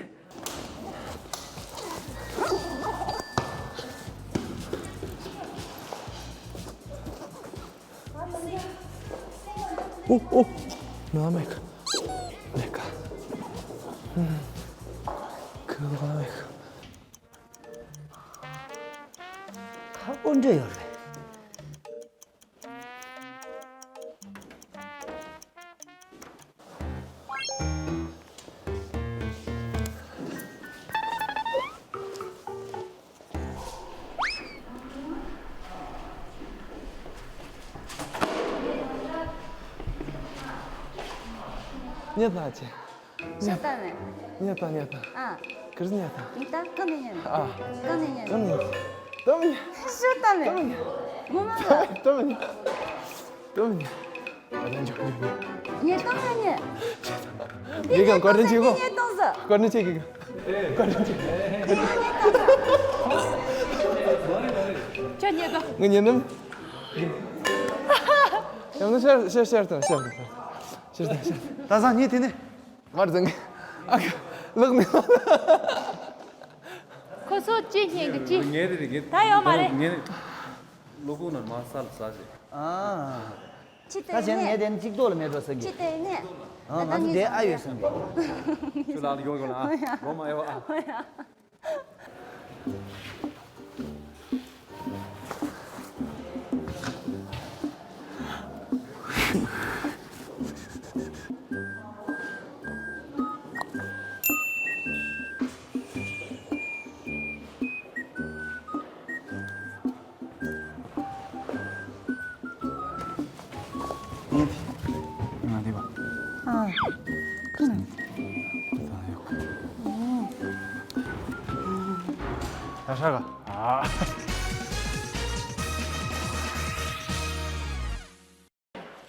ཨོ་ཨོ། ནོ་མེག་མེག་ག་ཁུ་བ་མེག་ག་ཨོ་འདྲེ་ཡོད་རེད། ཉལ་ཐང་ཆེ། ཤོད་ད་ནས། ཉལ་ཐང་ཉལ་ཐང་། ཨ། གར་ཉལ་ཐང་། ཡིན་ད་གང་ནས་ཉལ་ནས། ཨ། གང་ནས་ཉལ་ནས། གང་ནས་ཉལ། ད་མི་ཉལ། ཤོད་ད་ནས། ད་མི་ཉལ། ངོ་མ་ལ། ད་མི་ཉལ། ད་མི་ཉལ། ཉལ་ད་ཉལ། ཉལ་ད་ཉལ། ངས་གང་བཀའ་དྲིན་ཆེ་གོ། ཉལ་ད་ཟ། བཀའ་དྲིན་ཆེ་གི། བཀའ་དྲིན་ཆེ། ཁྱོད་ཉལ་ད། ངས་ཉལ་ནམ། ཡང་ན་ཤར་ཤར་ཤར་དང་ཤར་དང་། ཕྱིར་དང་ཕྱིར། ད་སང་ཉིན་དེ་ནས། མར་འཛིན་གི། ཨ་ཁ། ལག་ནས། ཁོ་ཚོ་ཅི་བྱེད་གི་ཅི། ངས་དེ་རེད་ངས། ད་ཡོད་མ་རེད། ངས་ལོ་ཁུག་ནང་མ་ས་ལ་ཟ་ཟེར། ཨ། ཅི་ད་བྱས་ངས་དེ་ནས་གཅིག་ཐོག་ལ་མེད་འགྲོ་ཟེར་གི། ཅི་དེ་ནས། ཨ་ང་ཚོ་དེ་ཨ་ཡོད་བསམ་གི། ཁྱོད་ལག་ལ་ཡོང་ཡོང་ལ་ཨ། རོ་མ་ཡོ་ཨ། ང་དེ་བ། ཨ། ཁོ་ན། ད་ཧྲ་ག་ཨ།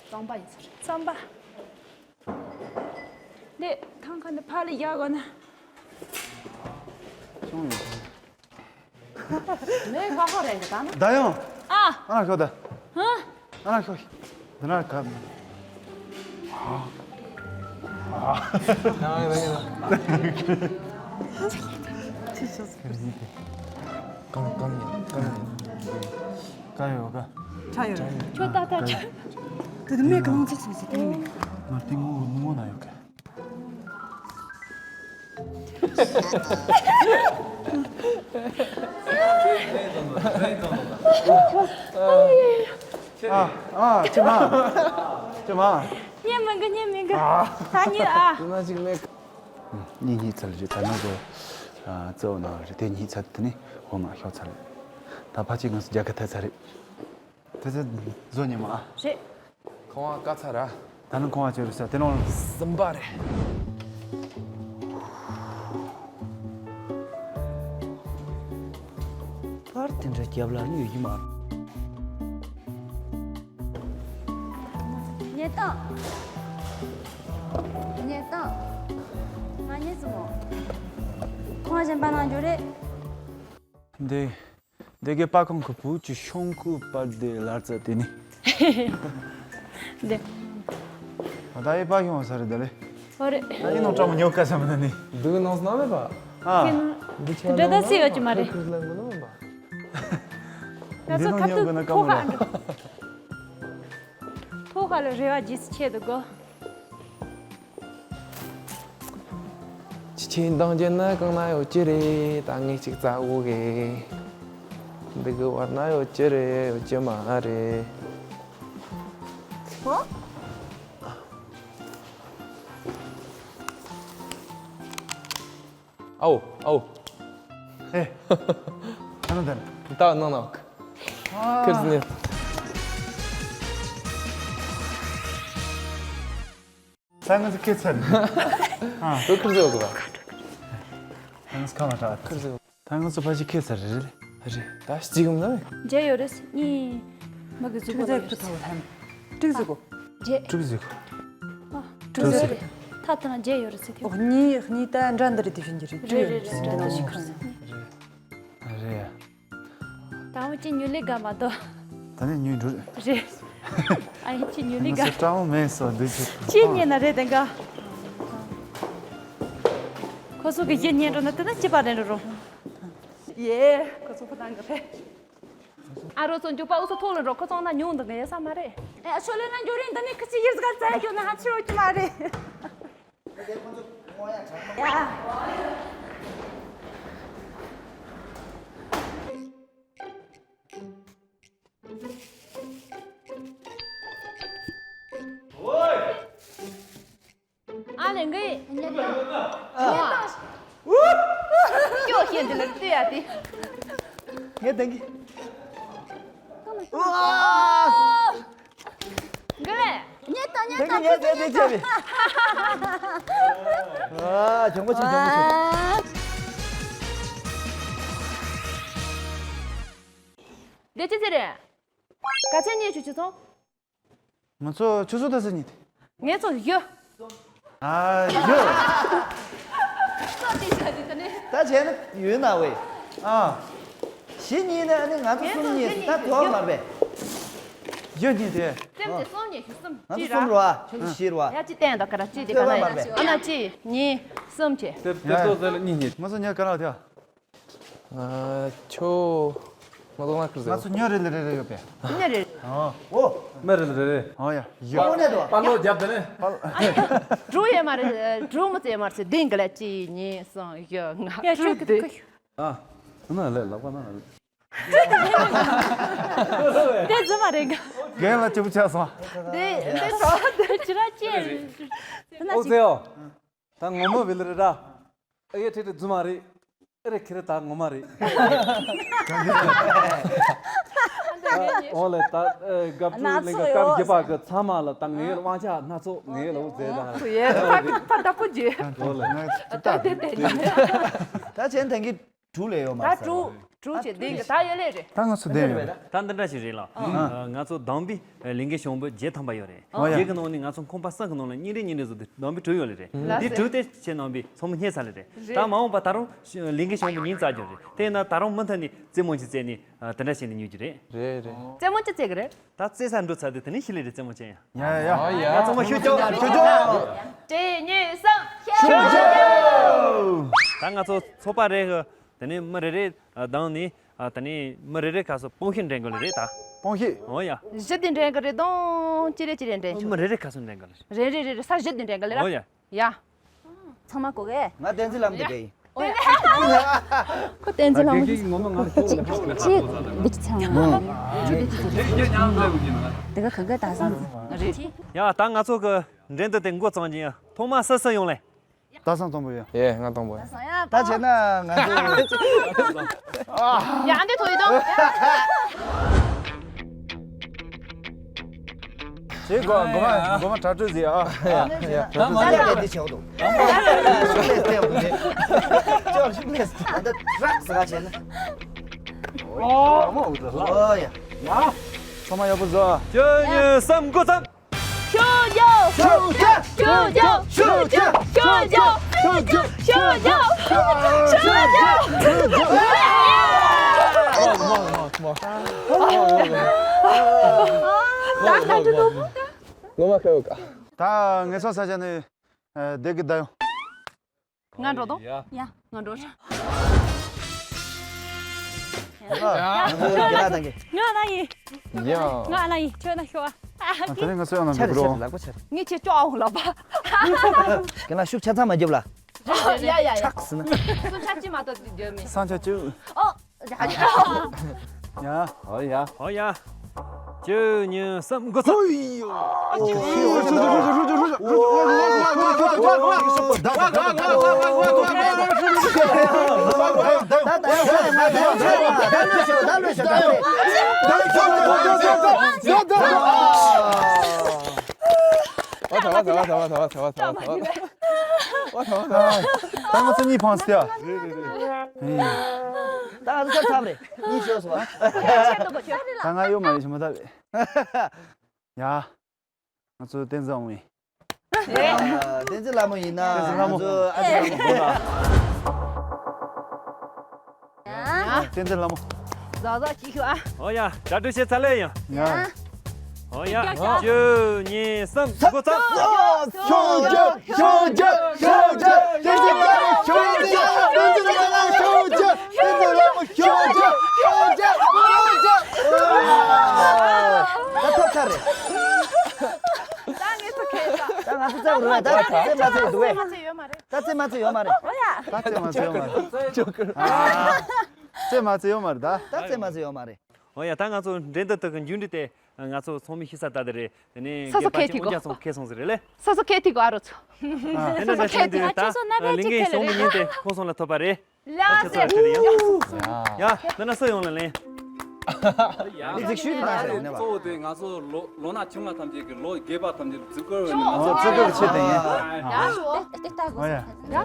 རྩམ་པ་ཡིན་ས་རེད། རྩམ་པ། འདི་ཐང་ཁ་འདི་ཕར་ལ་རྒྱག་དགོས་ན། ཅུང་ཡོད། མེ་ཁ་ཁོ་རེད་འདི་ད་ན། ད་ཡང་། ཨ། ཨ་ཁོ་ད། ཧ། ཨ་ཁོ། འདི་ན་ཁ། ཨ། ཨ། གང་གང་ཡིན་གང་ཡིན། ཀ་ཡོད་ཀ་ཆ་ཡོད། ཁྱོད་ད་ལྟ་ཆ། དེ་མེ་གང་ཚོད་སོང་ཟེར་དེ་མེ། ང་དེ་ངོ་ངོ་ན་ཡོད་ཀ་ཨ་ཨ་ཅི་མ། ཅི་མ། ཉན་མི་འགི་ཉན་མི་འགི། ཨ། ད་ཉན་ཨ། དེ་ན་ཅིག་མེད། གཉིས་གཉིས་ཚར་རེད། ད་ནང་གི་ཨ་གཙོ་བོ་ནང་རེད། དེ་གཉིས་ཚར་དེ་ནི་འོ་མ་ཤོག་ཚར་རེད། ད་ཕ་ཅིག་ང་ཚོ་རྒྱ་གར་ཐད་ཚར་རེད། དེ་ཚོ་བཟོ་ཉན་མ་ཨ། རེད། ཁང་བ་ཀ་ཚར་ར། ད་ནི་ཁང་བ་ཅི་རེད་ཟེར་དེ་ནང་ཟིན་པ་རེད། པར་དེ་འདྲ་རྒྱབ་ལ་ནི་ཡོད་ཀྱི་མ་རེད། ཉལ་སྟངས། ཉལ་སྟངས། ང་ཉལ་སྲིད་མོ། ཁང་བ་གཞན་པ་ནང་འགྱོ་རེད། འདི། འདི་གའི་པ་ཁང་གི་བུ་གཅིག་ཤོང་ཁུ་པར་དེ་ལར་ཙ་དེ་ནི། འདི། ད་ཡི་པ་ཤོང་ས་རེད་དེ་ལེ། ཧོ་རེད། ད་ཡི་ནང་ཀྲང་མ་ཉོ་ཀ་ས་མ་ན་ནི། འདི་གི་ནང་སྣང་མེད་པ། ཨ། འདི་ཆེ་འདྲ་ད་སི་ཡོད་ཀྱི་མ་རེད། ཁུར་ལ་མི་ནོ་མ། ང་ཚོ་ཁ་ཐུག་ཁོ་ཁ་འགྲོ། ཐོག་ཁ་ལ་རེ་བ་རྗེས་སུ་ཆེ་འདུག་གོ། ཅི་ཆེ་འདང་རྒྱལ་ན་གང་ན་ཡོད་ཀྱི་རེད། ད་ངས་ཅིག་བཙལ་དགོས་གི། འདི་གི་བར་ན་ཡོད་ཀྱི་རེད་ཡོད་ཀྱི་མ་རེད། ཨོ། ཨའོ་ཨའོ། ཨེ། ཨ་ན་དན། ད་ནང་ནང་། ཨ། ཁིར་ནི། ད་ང་ཚོ་སྐད་ཆ་ནི། ཨ། དོ་ཁིར་ཟེར་གོ། ད་ང་ཚོ་ཁ་མ་ཁྲ། ཁིར་ཟེར་གོ། ད་ང་ཚོ་ཕ་ཞིག་ཁེ་ས་རེད། རེད། ད་གཅིག་ཡོང་ན། བརྒྱད་ཡོད་རེད། གཉིས། མི་གི་གཟུགས་པོ་ལ་ཡོད་རེད། དྲུག་ཟེར་གོ། བརྒྱད། དྲུག་ཟེར་གོ། ཨ། དྲུག་ཟེར་རེད། ད་ལྟ་ན་བརྒྱད་ཡོད་རེད་ཟེར་ཐེབས། ཨོ་གཉིས་གཉིས་ད་འདྲ་འདི་རེད། དེ་བཞིན་གྱི་རེད། རེད་རེད་རེད། འདྲ་ཞིག་ག་རེད། ད་འོ་ཅི་ཉུ་ལེ་ག་མ་དོ། ད་ནི་ཉུ་འགྲོ། རེད། ཨ་ཡིན་ཅི་ཉུ་ལེ་ག་ང་ཚོ་སྤྲང་མོ་མེད་སོ་འདི་ཅི། ཅི་ཉན་ན་རེད་དེ་ག་ཁོ་ཚོ་གི་ཡིད་ཉན་འགྲོ་ན་དེ་ན་ཅི་པ་རེད་འགྲོ་རོ། ཡེ། ཁོ་ཚོ་ཕ་ཐང་གི་རེད། ཨ་རོ་ཚོ་འཇུག་པ་འུ་ཚོ་ཐོག་ལ་འགྲོ། ཁོ་ཚོ་ན་ཉུང་འདུག་ངས་ས་མ་རེད། ཨ་ཤོ་ལེ་ན་འགྱོ་རིན་འདི་ནི་ཁི་ཆི་ཡིར་ཟ་ཚ་ཡ་ཁྱོད་ན་ཧ་ཆི་རོ་ཅི་མ་རེད། ཨ་ལེ་འགི། སྐྱོ་ཤེས་འདི་ལ་ལྟོས་ཡ་དེ། ངས་དེང་གི། འགི་ལེ། ཉལ་དང་ཉལ་དང་ཁུ་ཚུར་ཉལ་དང་། ཨ། གྱོང་པོ་ཆེ། གྱོང་པོ་ཆེ། འདི་ཅི་ཟེར་རེད། ག་ཚད་ཉལ་ཆུ་ཆུ་སོང་། ང་ཚོ་ཆུ་ཚོད་ད་ཟེར་ཉལ་ཏེ། ངས་ཚོ་ཡོད། ཨ། ཡོད། ད་བྱས་ན་ཡོད་ན་བས། ཨ། བཞི་ཉལ་ནས་ཨ་ནི་ང་ཚོ་གསུམ་ཉལ་ད་དོག་མ་རེད། ཡོད་ཉལ་ཏེ། སེམས་ཀྱི་སོང་ཉལ་ཞུ་གསུམ། ང་ཚོ་གསུམ་རེད་བ། ཁྱོད་ཚོ་བཞི་རེད་བ། ཡ་གཅིག་བསྟན་དང་ཀ་ར་གཅིག་དེ་ག་ན་ཡ། ཨ་ན་གཅིག་གཉིས་གསུམ་བྱས། དེ་དེ་ཚོ་ཟེར་ལ་གཉིས་ཉལ། ང་ཚོ་ཉལ་ག་ར་དེ། ཨ། ཁྱོ། ང་ཚོ་ང་ཁུར་ཟེར། ང་ཚོ་ཉལ་རེ་ལ་རེ་རེ་ཡོད་པས། ཉལ་རེ། ཨོ། ཨོ། མེ་རེ་ལ་རེ་རེ། ཨོ་ཡ། ཡོད། ཨོ་ནས་དོ། པ་ལོ་རྒྱབ་དེ་ནས། དྲུག་ཡོད་མ་རེད། དྲུག་མི་ཚེ་མ་རེད། ཟེར་ལྡིང་གི་ལ་གཅིག་གཉིས་གསུམ་བཞི་ལྔ་ཡ་དྲུག་ཁྱོད་ཀྱི་དེ། ཨ། ན་ལས་ལག་པ་ན་ལས། དེ་ཟེར་མ་རེད་ག་རྒན་ལ་སྐྱིད་པོ་ཆགས་སོང་། དེ་དེ་ཟེར་དེ་ཅི་ར་ཅི། ཨོ་ཟེར་ཨོ། ད་ངོ་མ་བིལ་རེད་ར། ཨེ་ཁྲེ་ཁྲེ་རྫུན་མ་རེད། ཨེ་རེ་ཁེ་རེ་ད་ངོ་མ་རེད། འོ་ལེ་ད་ཨེ་དགའ་སྤྲོའི་གླིང་ག་སྐབས་བརྒྱད་པ་གི་ཚང་མ་ལ་ད་ངའི་དབང་ཆ་སྣ་ཚོགས་ངའི་ལ་འུ་ཛེ་ད། ཡེ་ཕ་ཕ་ད་པོ་ཇེ། འོ་ལེ། ད་དེ་དེ་ད་ཆེན་ཐེངས་ཀྱི་དྲུག་ལས་ཡོད་མ་ད་རེད། དྲུག་དྲུག་བྱས་ལྡིང་གི་ད་ཡོད་ལེ་རེད། ད་ང་ཚོ་བདེན་ཡོད་རེད། ད་འདི་འདྲ་ཞིག་རེད་ལ། ཨ། ང་ཚོ་དམ་པའི་ལས་འགན་ཤོང་བུ་བརྒྱད་ཐམ་པ་ཡོད་རེད། ཨོ་ཡ། བརྒྱད་ཀྱི་ནང་ནས་ང་ཚོ་ཁང་པ་གསུམ་གྱི་ནང་ལ་གཉིས་རེ་གཉིས་རེ་བཟོ་དུས་དམ་པའི་དྲུག་ཡོད་ལེ་རེད། ལགས་འདི་སེ། དྲུག་དེ་ཁྱེད་རྣམ་པས་ཚང་མ་རྙེད་ཚར་ལེ་རེད། རེད། ད་མ་འོངས་པ་ད་རུང་ལས་འགན་ཤོང་བུ་གཉིས་རྩ་རྒྱུ་རེད། དེས་ན་ད་རུང་མུ་མཐུད་ནས་རྩེད་མོ་ཅིག་རྩེས་ནས་དེ་འདྲ་བྱས་ནས་ཉོ་རྒྱུ་རེད། རེད་རེད། རྩེད་མོ་ཅི་རྩེ་གི་རེད། ད་རྩེ་ས་འགྲོ་ཚར་དུས་དེ་ནས་ཤི་ལེ་རེད། རྩེད་མོ་ཅན་ཡ། ཡ་ཡ། ཡ་ཚང་མ་ཤུགས་རྒྱོབ། ཤུགས་རྒྱོབ། གཅིག་གཉིས་གསུམ། ཤུགས་རྒྱོབ། ད་ང་ཚོ་ཚོགས་པ་རེ་གི་དེ་ནས་མི་རེ་རེ་བདམས་ནས་དེ་ནས་མི་རེ་རེ་ག་སོ་སྤོང་ཤིང་འདྲེན་དགོས་ལེ་རེད་ད། སྤོང་ཤིང་། འོ་ཡ། བཞི་དེ་འདྲེན་གི་རེད་དང་གཅིག་རེ་གཅིག་རེ་འདྲེན་ཆོག་མི་རེ་རེ་ག་སོ་འདྲེན་གི་ལེ་རེད། རེ་རེ་རེ་རེ་ས་བཞི་དེ་འདྲེན་གི་ལེ་ར། འོ་ཡ། ཡ། ཚང་མ་གོ་གས། ང་བསྟན་འཛིན་ལམ་དུ་བསྡད་ཡིན། ཁོ་བསྟན་འཛིན་ལམ་དུ། གཅིག་གཅིག་འདི་ཅི་ཚང་མ། འདི་ག་ག་ག་ད་སང་རེད། ཡ་ད་ང་ཚོ་གི་འགྲན་བསྡུར་དེ་འགོ་བརྩམས་ཀྱི་ཡིན། ཐོག་མ་སུ་སུ་ཡོང་ལེ། ད་སང་དང་པོ་ཡོད། ཡེ་ང་དང་པོ་ཡོད། ད་བྱས་ན་ང་ཚོ། ཡ་འདི་ཐོ་ཡི་དོ། ཅེས་གོ་གོ་མ་གོ་མ་དྲ་གྲོས་ཟིག་ཨ། ད་མ་ལས་དེ་ཆེ་བ་དང་། ཤུགས་ལས་སྟེར་བ་དེ། ཅོག་ཤུགས་ལས་ད་ད་རག་ཟ་བྱས་ན། ཨོ་ཡ། ཚང་མ་ཡག་པོ་བཟོ། བཅུ་གཉིས་གསུམ་འགོ་བརྩམས། ཤུགས་རྒྱོབ། ཤུགས་རྒྱོབ། ཤུགས་རྒྱོབ། ཤུགས་རྒྱོབ། ཤུགས་རྒྱོབ། ཤུགས་རྒྱོབ། ཤུགས་རྒྱོབ། ཤུགས་རྒྱོབ། ད་ད་ད་ད། ངོ་མ་ཁ་ཡོད་ཀ། ད་ངེད་ཚོ་ས་ཆ་ནས་བསྡད་ཀྱི་ད་ཡོང་། ང་འགྲོ་དང་། ཡ། ཡ། ང་འགྲོ། ང་ཚོ་རྒན་ལགས་དང་གི། ང་ལ་ཡིན། ཡ། ང་ལ་ཡིན། ཁྱོད་ན་ཤོག་ཨ། ཨ། ད་རེས་ང་ཚོ་ཡང་ན་ཆ་རེ་འགྲོ། ཆ་རེ་ལག་པ་ཆ་རེ། ངས་ཁྱེད་ཅོག་ཨའོ་ལག་པ། རྒན་ལགས་ཤུགས་ཆ་ཚང་མ་རྒྱབ་ལ། ཡ་ཡ་ཡ། ཆག་སྲིད་ན། སུ་ཆ་གཅིག་མ་གཏོགས་རྒྱབ་མེད། སང་ཆ་གཅིག་ཨོ། ཡ། ཨོ་ཡ། ཨོ་ཡ། བཅུ་གཉིས་གསུམ་འགོ་ཚུགས། ད་ང་ཚོ་གཉིས་ཕངས་སྟེ། ད་ང་ཚོ་ཚབ་རེད། གཉིས་ཤོར་སོང་། ད་ང་ཡོད་མ་རེད་ཞེ་མ་ཐག་རེད། ཡ། ང་ཚོ་བསྟན་འཛིན་འོང་ཡིན། བསྟན་འཛིན་ལྷ་མོ་ཡིན་ན་བསྟན་འཛིན་ལྷ་མོ། ང་ཚོ་ཨ་ཙི་ལྷ་མོ་དགོངས་ན། བསྟན་འཛིན་ལྷ་མོ། ཟག་ཟག་ཅིག་ཤོག་ཨ། ཨོ་ཡ། གྲ་སྒྲིག་བྱས་ཚར་ལེ་ཡིན། ཡ། ཨོ་ཡ། བཅུ་གཉིས་གསུམ་འགོ་བརྩམས། ཤུགས་རྒྱོབ། ཤུགས་རྒྱོབ། ཤུགས་རྒྱོབ། བསྟན་འཛིན་ལྷ་མོ་ཤུགས་རྒྱོབ། བསྟན་འཛིན་ལྷ་མོ་ཤུགས་རྒྱོབ། བསྟན་འཛིན་ལྷ་མོ་ཤུགས་རྒྱོབ། ཤུགས་རྒྱོབ། ཤུགས་རྒྱོབ། ད་ཐོབ་ཚར་རེད། ད་ངས་ཚོ་ཁེལ་ས། ད་ང་ཚོ་རྩེ་བ་རུ་བ་ད་རྩེ་མ་རྩེ་འདུག་གས། རྩེ་མ་རྩེ་ཡོད་མ་རེད། ད་རྩེ་མ་རྩེ་ཡོད་མ་རེད། ཨོ་ཡ། ད་རྩེ་མ་རྩེ་ཡོད་མ་རེད། ཨ། རྩེ་མ་རྩེ་ཡོད་མ་རེད་ད། ད་རྩེ་མ་རྩེ་ཡོད་མ་རེད། ཨོ་ཡ། ད་ང་ཚོ་འགྲན་བསྡུར་དག་གི་མཇུག་འབྲས་དེ་ང་ཚོ་ཚང་མས་ཤེས་ས་ད་དེ་རེད། དེ་ནས་སོ་སོ་ཁེ་ཐི་གོ། ཚང་ཁེ་སོང་ཟེར་རེད་ལེ། སོ་སོ་ཁེ་ཐི་གོ་ཨ་རོ་ཚོ། དེ་ནས་ང་ཚོ་འདི་ད་ལིང་གེ་ཞོང་མི་ཉིན་དེ་ཁོ་སོང་ལ་ཐོབ་པ་རེད། ལགས་སེ། ཡ། འདི་ན་སུ་ཡོང་ལ་ལེན། ཡ། ཨི་ཙིག་ཤུལ་དུ་བཏང་ཟེར་ནས་པ། གཙོ་བོ་དེ་ང་ཚོ་ལོ་ལོ་ན་ཆུང་བ་ཐམས་ཅད་ཀྱི་ལོ་རྒས་པ་ཐམས་ཅད་ལ་བརྩི་བཀུར་བྱེད་ནས། ང་ཚོ་བརྩི་བཀུར་བྱེད་དེ་ཡིན། ཡ། ཨོ་ཡ།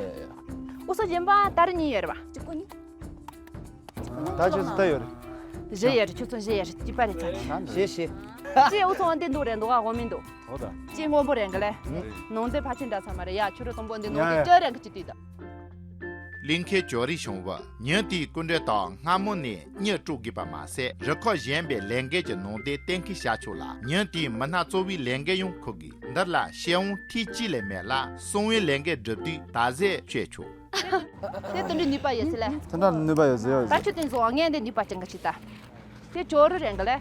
འུ་ཚོ་གཞན་པ་ད་རེས་གཉིས་ཡོད་རེད་པ། གཅིག་པོ་གཉིས། ད་ཁྱོད་ཚོ་ད་ཡོད་རེད། བཞི་ཡོད་རེད། ཁྱོད་ཚོ་བཞི་ཡོད་རེད། གཅིག་པ་རེད་ཚར་གི། ཞེས་ཞེས། ཅེས་འུ་ཚོ་འདི་འདུག་རེད་འདུག་ག་འོ་མི་འདུག་ཨོ་ད། ཅེས་སྔོན་པོ་རེད་གི་ལེ། ནང་དེ་ཕལ་ཆེར་འདྲ་ས་མ་རེད་ཡ། ཁྱོད་རང་དང་པོ་འདི་ནང་དེ་ཡ་ཡ། སྤྲོད་རན་གི་ཅི་དུས་ད། གླིང་ཁའི་ཇོ་རི་གཞུང་བ་ཉིན་དེའི་སྐུ་མགྲོན་དག་སྔ་མོ་ནས་གཉིད་དཀྲོག་དགོས་པ་མ་ཟད། རུ་ཁག་གཞན་པའི་ལས་འགན་གྱི་ནང་དེ་གཏན་འཁེལ་བྱ་ཆོག་ལ། ཉིན་དེའི་མི་སྣ་གཙོ་བོའི་ལས་འགན་ཡང་འཁུར་དགོས། འདིར་ལ་བཤད་དབང་ཐེངས་གཅིག་ལས་མེད་ལ། གསང་བའི་ལས་འགན་སྒྲུབ་དུས་ད་གཟོད་བཤད་ཆོག་དེ་དེ་འདྲའི་ནུས་པ་ཡོད་ཚེ་ལ། དེ་འདྲ་ནུས་པ་ཡོད་ཟེར་ཡོད་ད་ཟེར། ཁྱོད་དེ་ཚོ་ངས་འདི་ནུས་པ་ཅན་ག་ཅིག་ད། དེ་ཇོ་རི་རེད་གི་ལེ།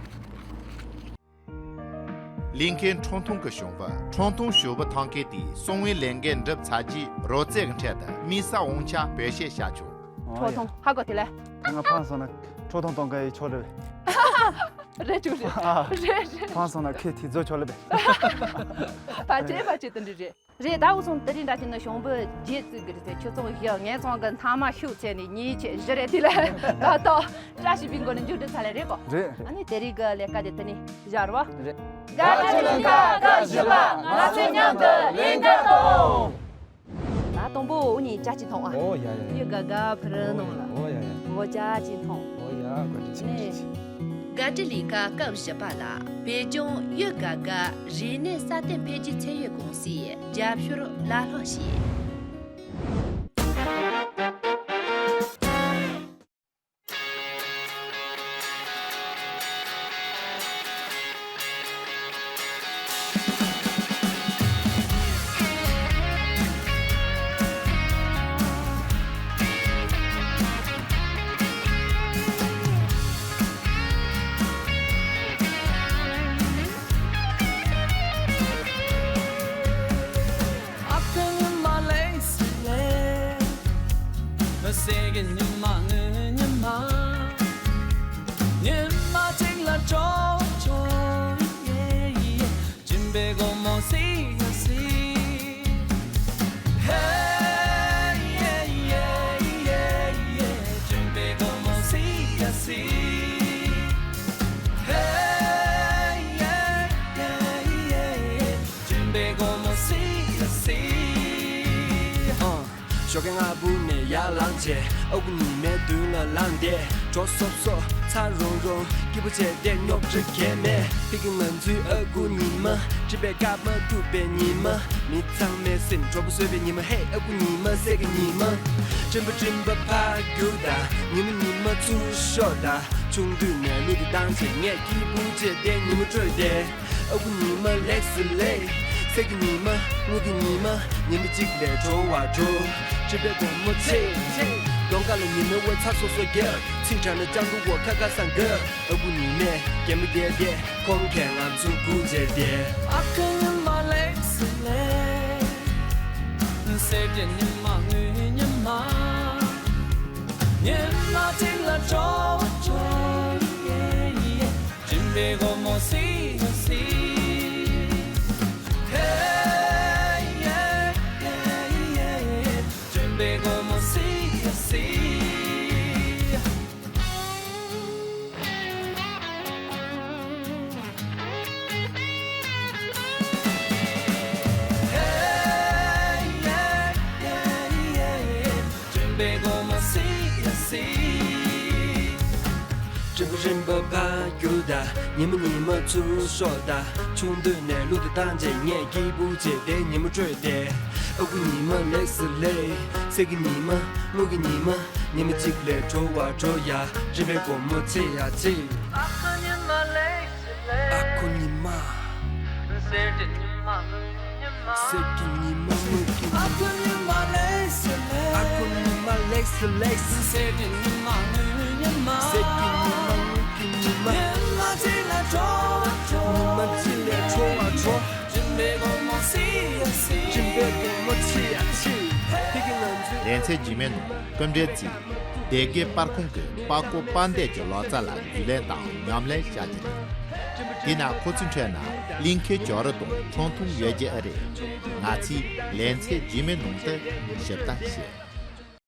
གླིང་ཁའི་ཁྲུང་ཐུང་གི་གཞུང་བ། ཁྲུང་ཐུང་ཞུ་བ་ཐང་ཁའི་དེའི་གསང་བའི་ལས་འགན་འགྲུབ་ཚར་རྗེས་རོལ་རྩེད་ཀྱི་འཕྲལ་དུ་དམིགས་བསལ་དབང་ཆ་བེད་སྤྱོད་བྱ་ཆོག་ཁྲུང་ཐུང་ཧ་གོ་དེ་ལེ། ང་ཕངས་སོང་ན་ཁྲུང་ཐུང་གཏོང་གི་ཆོག་རེད་པས། རེད་ཅུང་རེད། ཨ། རེད་རེད། ཕངས་སོང་ན་ཁེ་ཐི་རྫོ་ཆོག་ལེ་པས། ཕལ་ཆེར་ཕལ་ཆེར་དེ་འདྲ་རེད། རེད། ད་འུ་ཚོ་དེ་རིང་འདྲ་བྱས་ན་གཞུང་བུ་བརྒྱད་བརྩི་གི་རེད་ཟེར། ཁྱོད་ཚོ་བཞི། ངས་ཚང་གི་མཐའ་མ་ཤུགས་ཆེ་ནས་གཉིས་བྱས་བཞི་རེད། དེ་ལ་ད་ལྟ་བཀྲ་ཤིས་པའི་སྒོ་ནས་མཇུག་སྒྲིལ་ཚར་ལེ་རེད་གོ། རེད། ཨ་ནི་དེ་རིང་གི་ལས་ཀ་དེ་དེ་ནས་བཞག་རོགས། རེད། དགའ་སྤྲོའི་ལས་ཀ་སྐབས་བཞི་པ། ང་ཚོ་མཉམ་དུ་ལས་ཀ་གཏོང་། ད་དང་པོ་འུ་གཉིས་ཇ་གཅིག་འཐུང་ཨ། ཨོ་ཡ་ཡ་ཡ། ཡུལ་དགའ་དགའ་ཕུ་རུ་ནང་ལ། ཨོ་ཡ་ཡ། འོ་ཇ་གཅིག་འཐུང་། ཨོ་ཡ་བཀའ་དྲིན་ཆེ། ནས། དགའ་སྤྲོའི་ལས་ཀ་སྐབས་བཞི་པ་ལ་བོད་ལྗོངས་ཡུལ་དགའ་དགའ་རིག་གནས་སྲ་བརྟན་འཕེལ་རྒྱས་ཚད་ཡོད་ཀུང་སིའི་རྒྱབ་སྐྱོར་ལ་སློག་བྱས། ཨ་ཁུ་ཉི་མ་ལེགས་སེ་ལེགས། མི་ཟེར་གི་ཉི་མ་ངུ་ཉི་མ། ཉི་མ་གཅིག་ལ་འགྲོ་འགྲོ་ཡེ་ཡེ། སྦྱིན་པའི་སྒོ་མོ་སི་ཡ་སི། ཧེ་ཡེ་ཡེ་ཡེ་ཡེ། སྦྱིན་པའི་སྒོ་མོ་སི་ཡ་སི། ཧེ་ཡེ་ཡེ་ཡེ་ཡེ། སྦྱིན་པའི་སྒོ་མོ་སི་ཡ་སི། ཨ། ཞོགས་ཀས་སྔ་པོ་ནས་ཡར་ལངས་བྱས། ཨ་ཁུ་ཉི་མའི་མདུན་ལ་ལངས་ཏེ། གྲོ་སོབ་སོབ་ཚ་རོང་རོང་སྐྱིད་པོ་བྱས་ཏེ་རྙོག་དྲ་གས་མེད། ཕ་གི་ང་ཚོའི་ཨ་ཁུ་ཉི་མ། སྤྲིན་པའི་སྐར་མ་གཏུབས་པའི་ཉི་མ། མི་ཚང་མའི་སེམས་གྲོགས་པོ་བཟོས་པའི་ཉི་མ། ཧེ་ཨ་ཁུ་ཉི་མ་སད་ཀྱི་ཉི་མ། སྤྲིན་པ་སྤྲིན་པ་ཕར་རྒྱུགས་དང་། ཉི་མ་ཉི་མ་ཚུར་ཤོག་དང་། ཆུང་དུས་ནས་གླུ་འདི་བཏང་བྱས། ངས་སྐྱིད་པོ་བྱས་ཏེ་ཉི་མ་བསྐྱོད་དེ། ཨ་ཁུ་ཉི་མ་ལེགས་སེ་ལེགས། སད་ཀྱི་ཉི་མ། དངུལ་གྱི་ཉི་མ། ཉི་མ་གཅིག་ལས་དྲོ་བར་འགྲོ། སྤྲིན་པའི་སྒོ་མོ་ཕྱེ་ཕྱེ། གདོང་ཁ་ལ་ཉི་མའི་འོད་ཚ་སོ་སོ་རྒྱག་ཚིག་དྲག་ན་སྤྱང་ཀི་འོ་ཁ་ཁ་སང་དགོས། ཨ་ཁུ་ཉི་མས་གད་མོ་བགད་དེ། ཁོང་གིས་ང་ཚོ་སྒུག་བྱས་ཏེ། ཨ་ཁུ་ཉི་མ་ལེགས་སེ་ལེགས། སད་ཀྱི་ཉི་མ་ངུ་ཉི་མ། ཉི་མ་གཅིག་ལ་འགྲོ་འགྲོ་ཡེ་ཡེ། སྦྱིན་པའི་སྒོ་མོ་སི་ཡ་སི། ཧེ་ཡེ་ཡེ་ཡེ། སྦྱིན་པའི་སྒོ་མོ་སི་ཡ་སི། ཧེ་ཡེ་ཡེ་ཡེ། སྤྲིན་པའི་སྒོ་མོ་སི་ཡ་སི། སྤྲིན་པ་རིམ་པ་ཕར་རྒྱུགས་དང་། ཉི་མ་ཉི་མ་ཚུར་ཤོག་དང་། ཆུང་དུས་ནས་གླུ་འདི་བཏང་བྱས། ངས་སྐྱིད་པོ་བྱས་ཏེ་ཉི་མ་བསྐྱོད་དེ། ཨ་ཁུ་ཉི་མ་ལེགས་སེ་ལེགས། སད་ཀྱི་ཉི་མ། དངུལ་གྱི་ཉི་མ། ཉི་མ་གཅིག་ལས་དྲོ་བར་འགྲོ་ཡ། སྤྲིན་པའི་སྒོ་མོ་ཕྱེ་ཡ་ཕྱེ། ཨ་ཁུ་ཉི་མ་ལེགས་སེ་ལེགས། ཨ་ཁུ་ཉི་མ། སད་ཀྱི་ཉི་མ། སད་ཀྱི་ཉི་མ་དངུལ་གྱི་ཉི་མ། ཨ་ཁུ་ཉི་མ་ལེགས་སེ་ལེགས། ཨ་ཁུ་ཉི་མ་ལེགས་སེ་ལེགས། སད་ཀྱི་ཉི་མ་དངུལ་ཉི་མ། སད་ཀྱི་ཉི་མ་དངུལ་གྱི་ཉི་མ། ཉི་མ་གཅིག་ལ་འགྲོ་འགྲོ། ཉི་མ་གཅིག་ལ་འགྲོ་བ་འགྲོ། སྤྲིན་པའི་སྒོ་མོ་ཕྱེ་ཡ་ཕྱེ། སྤྲིན་པའི་སྒོ་མོ་ཕྱེ་ཡ་ཕྱེ། ཕ་གི་ང་ཚོའི། ལེ་ཚན་རྗེས་མའི་ནང་སྐུ་མགྲོན་གྱིས་སྡེ་དགེ་པར་ཁང་གི་པར་བརྐོས་པར་འདེབས་ཀྱི་ལོ་ཙཱ་ལ་རྒྱུས་ལོན་དང་ཉམས་ལེན་བྱ་རྒྱུ་རེད། དེས་ན་ཁོ་ཚོའི་ཁྲོད་ན་གླིང་ཁའི་ཇོ་རི་དང་ཁྲུང་ཐུང་ཡོད་རྒྱུ་ཨེ་རེད། ང་ཚོས་ལེ་ཚན་རྗེས་མའི་ནང་དུ་ཞིབ་ལྟ་བྱེད།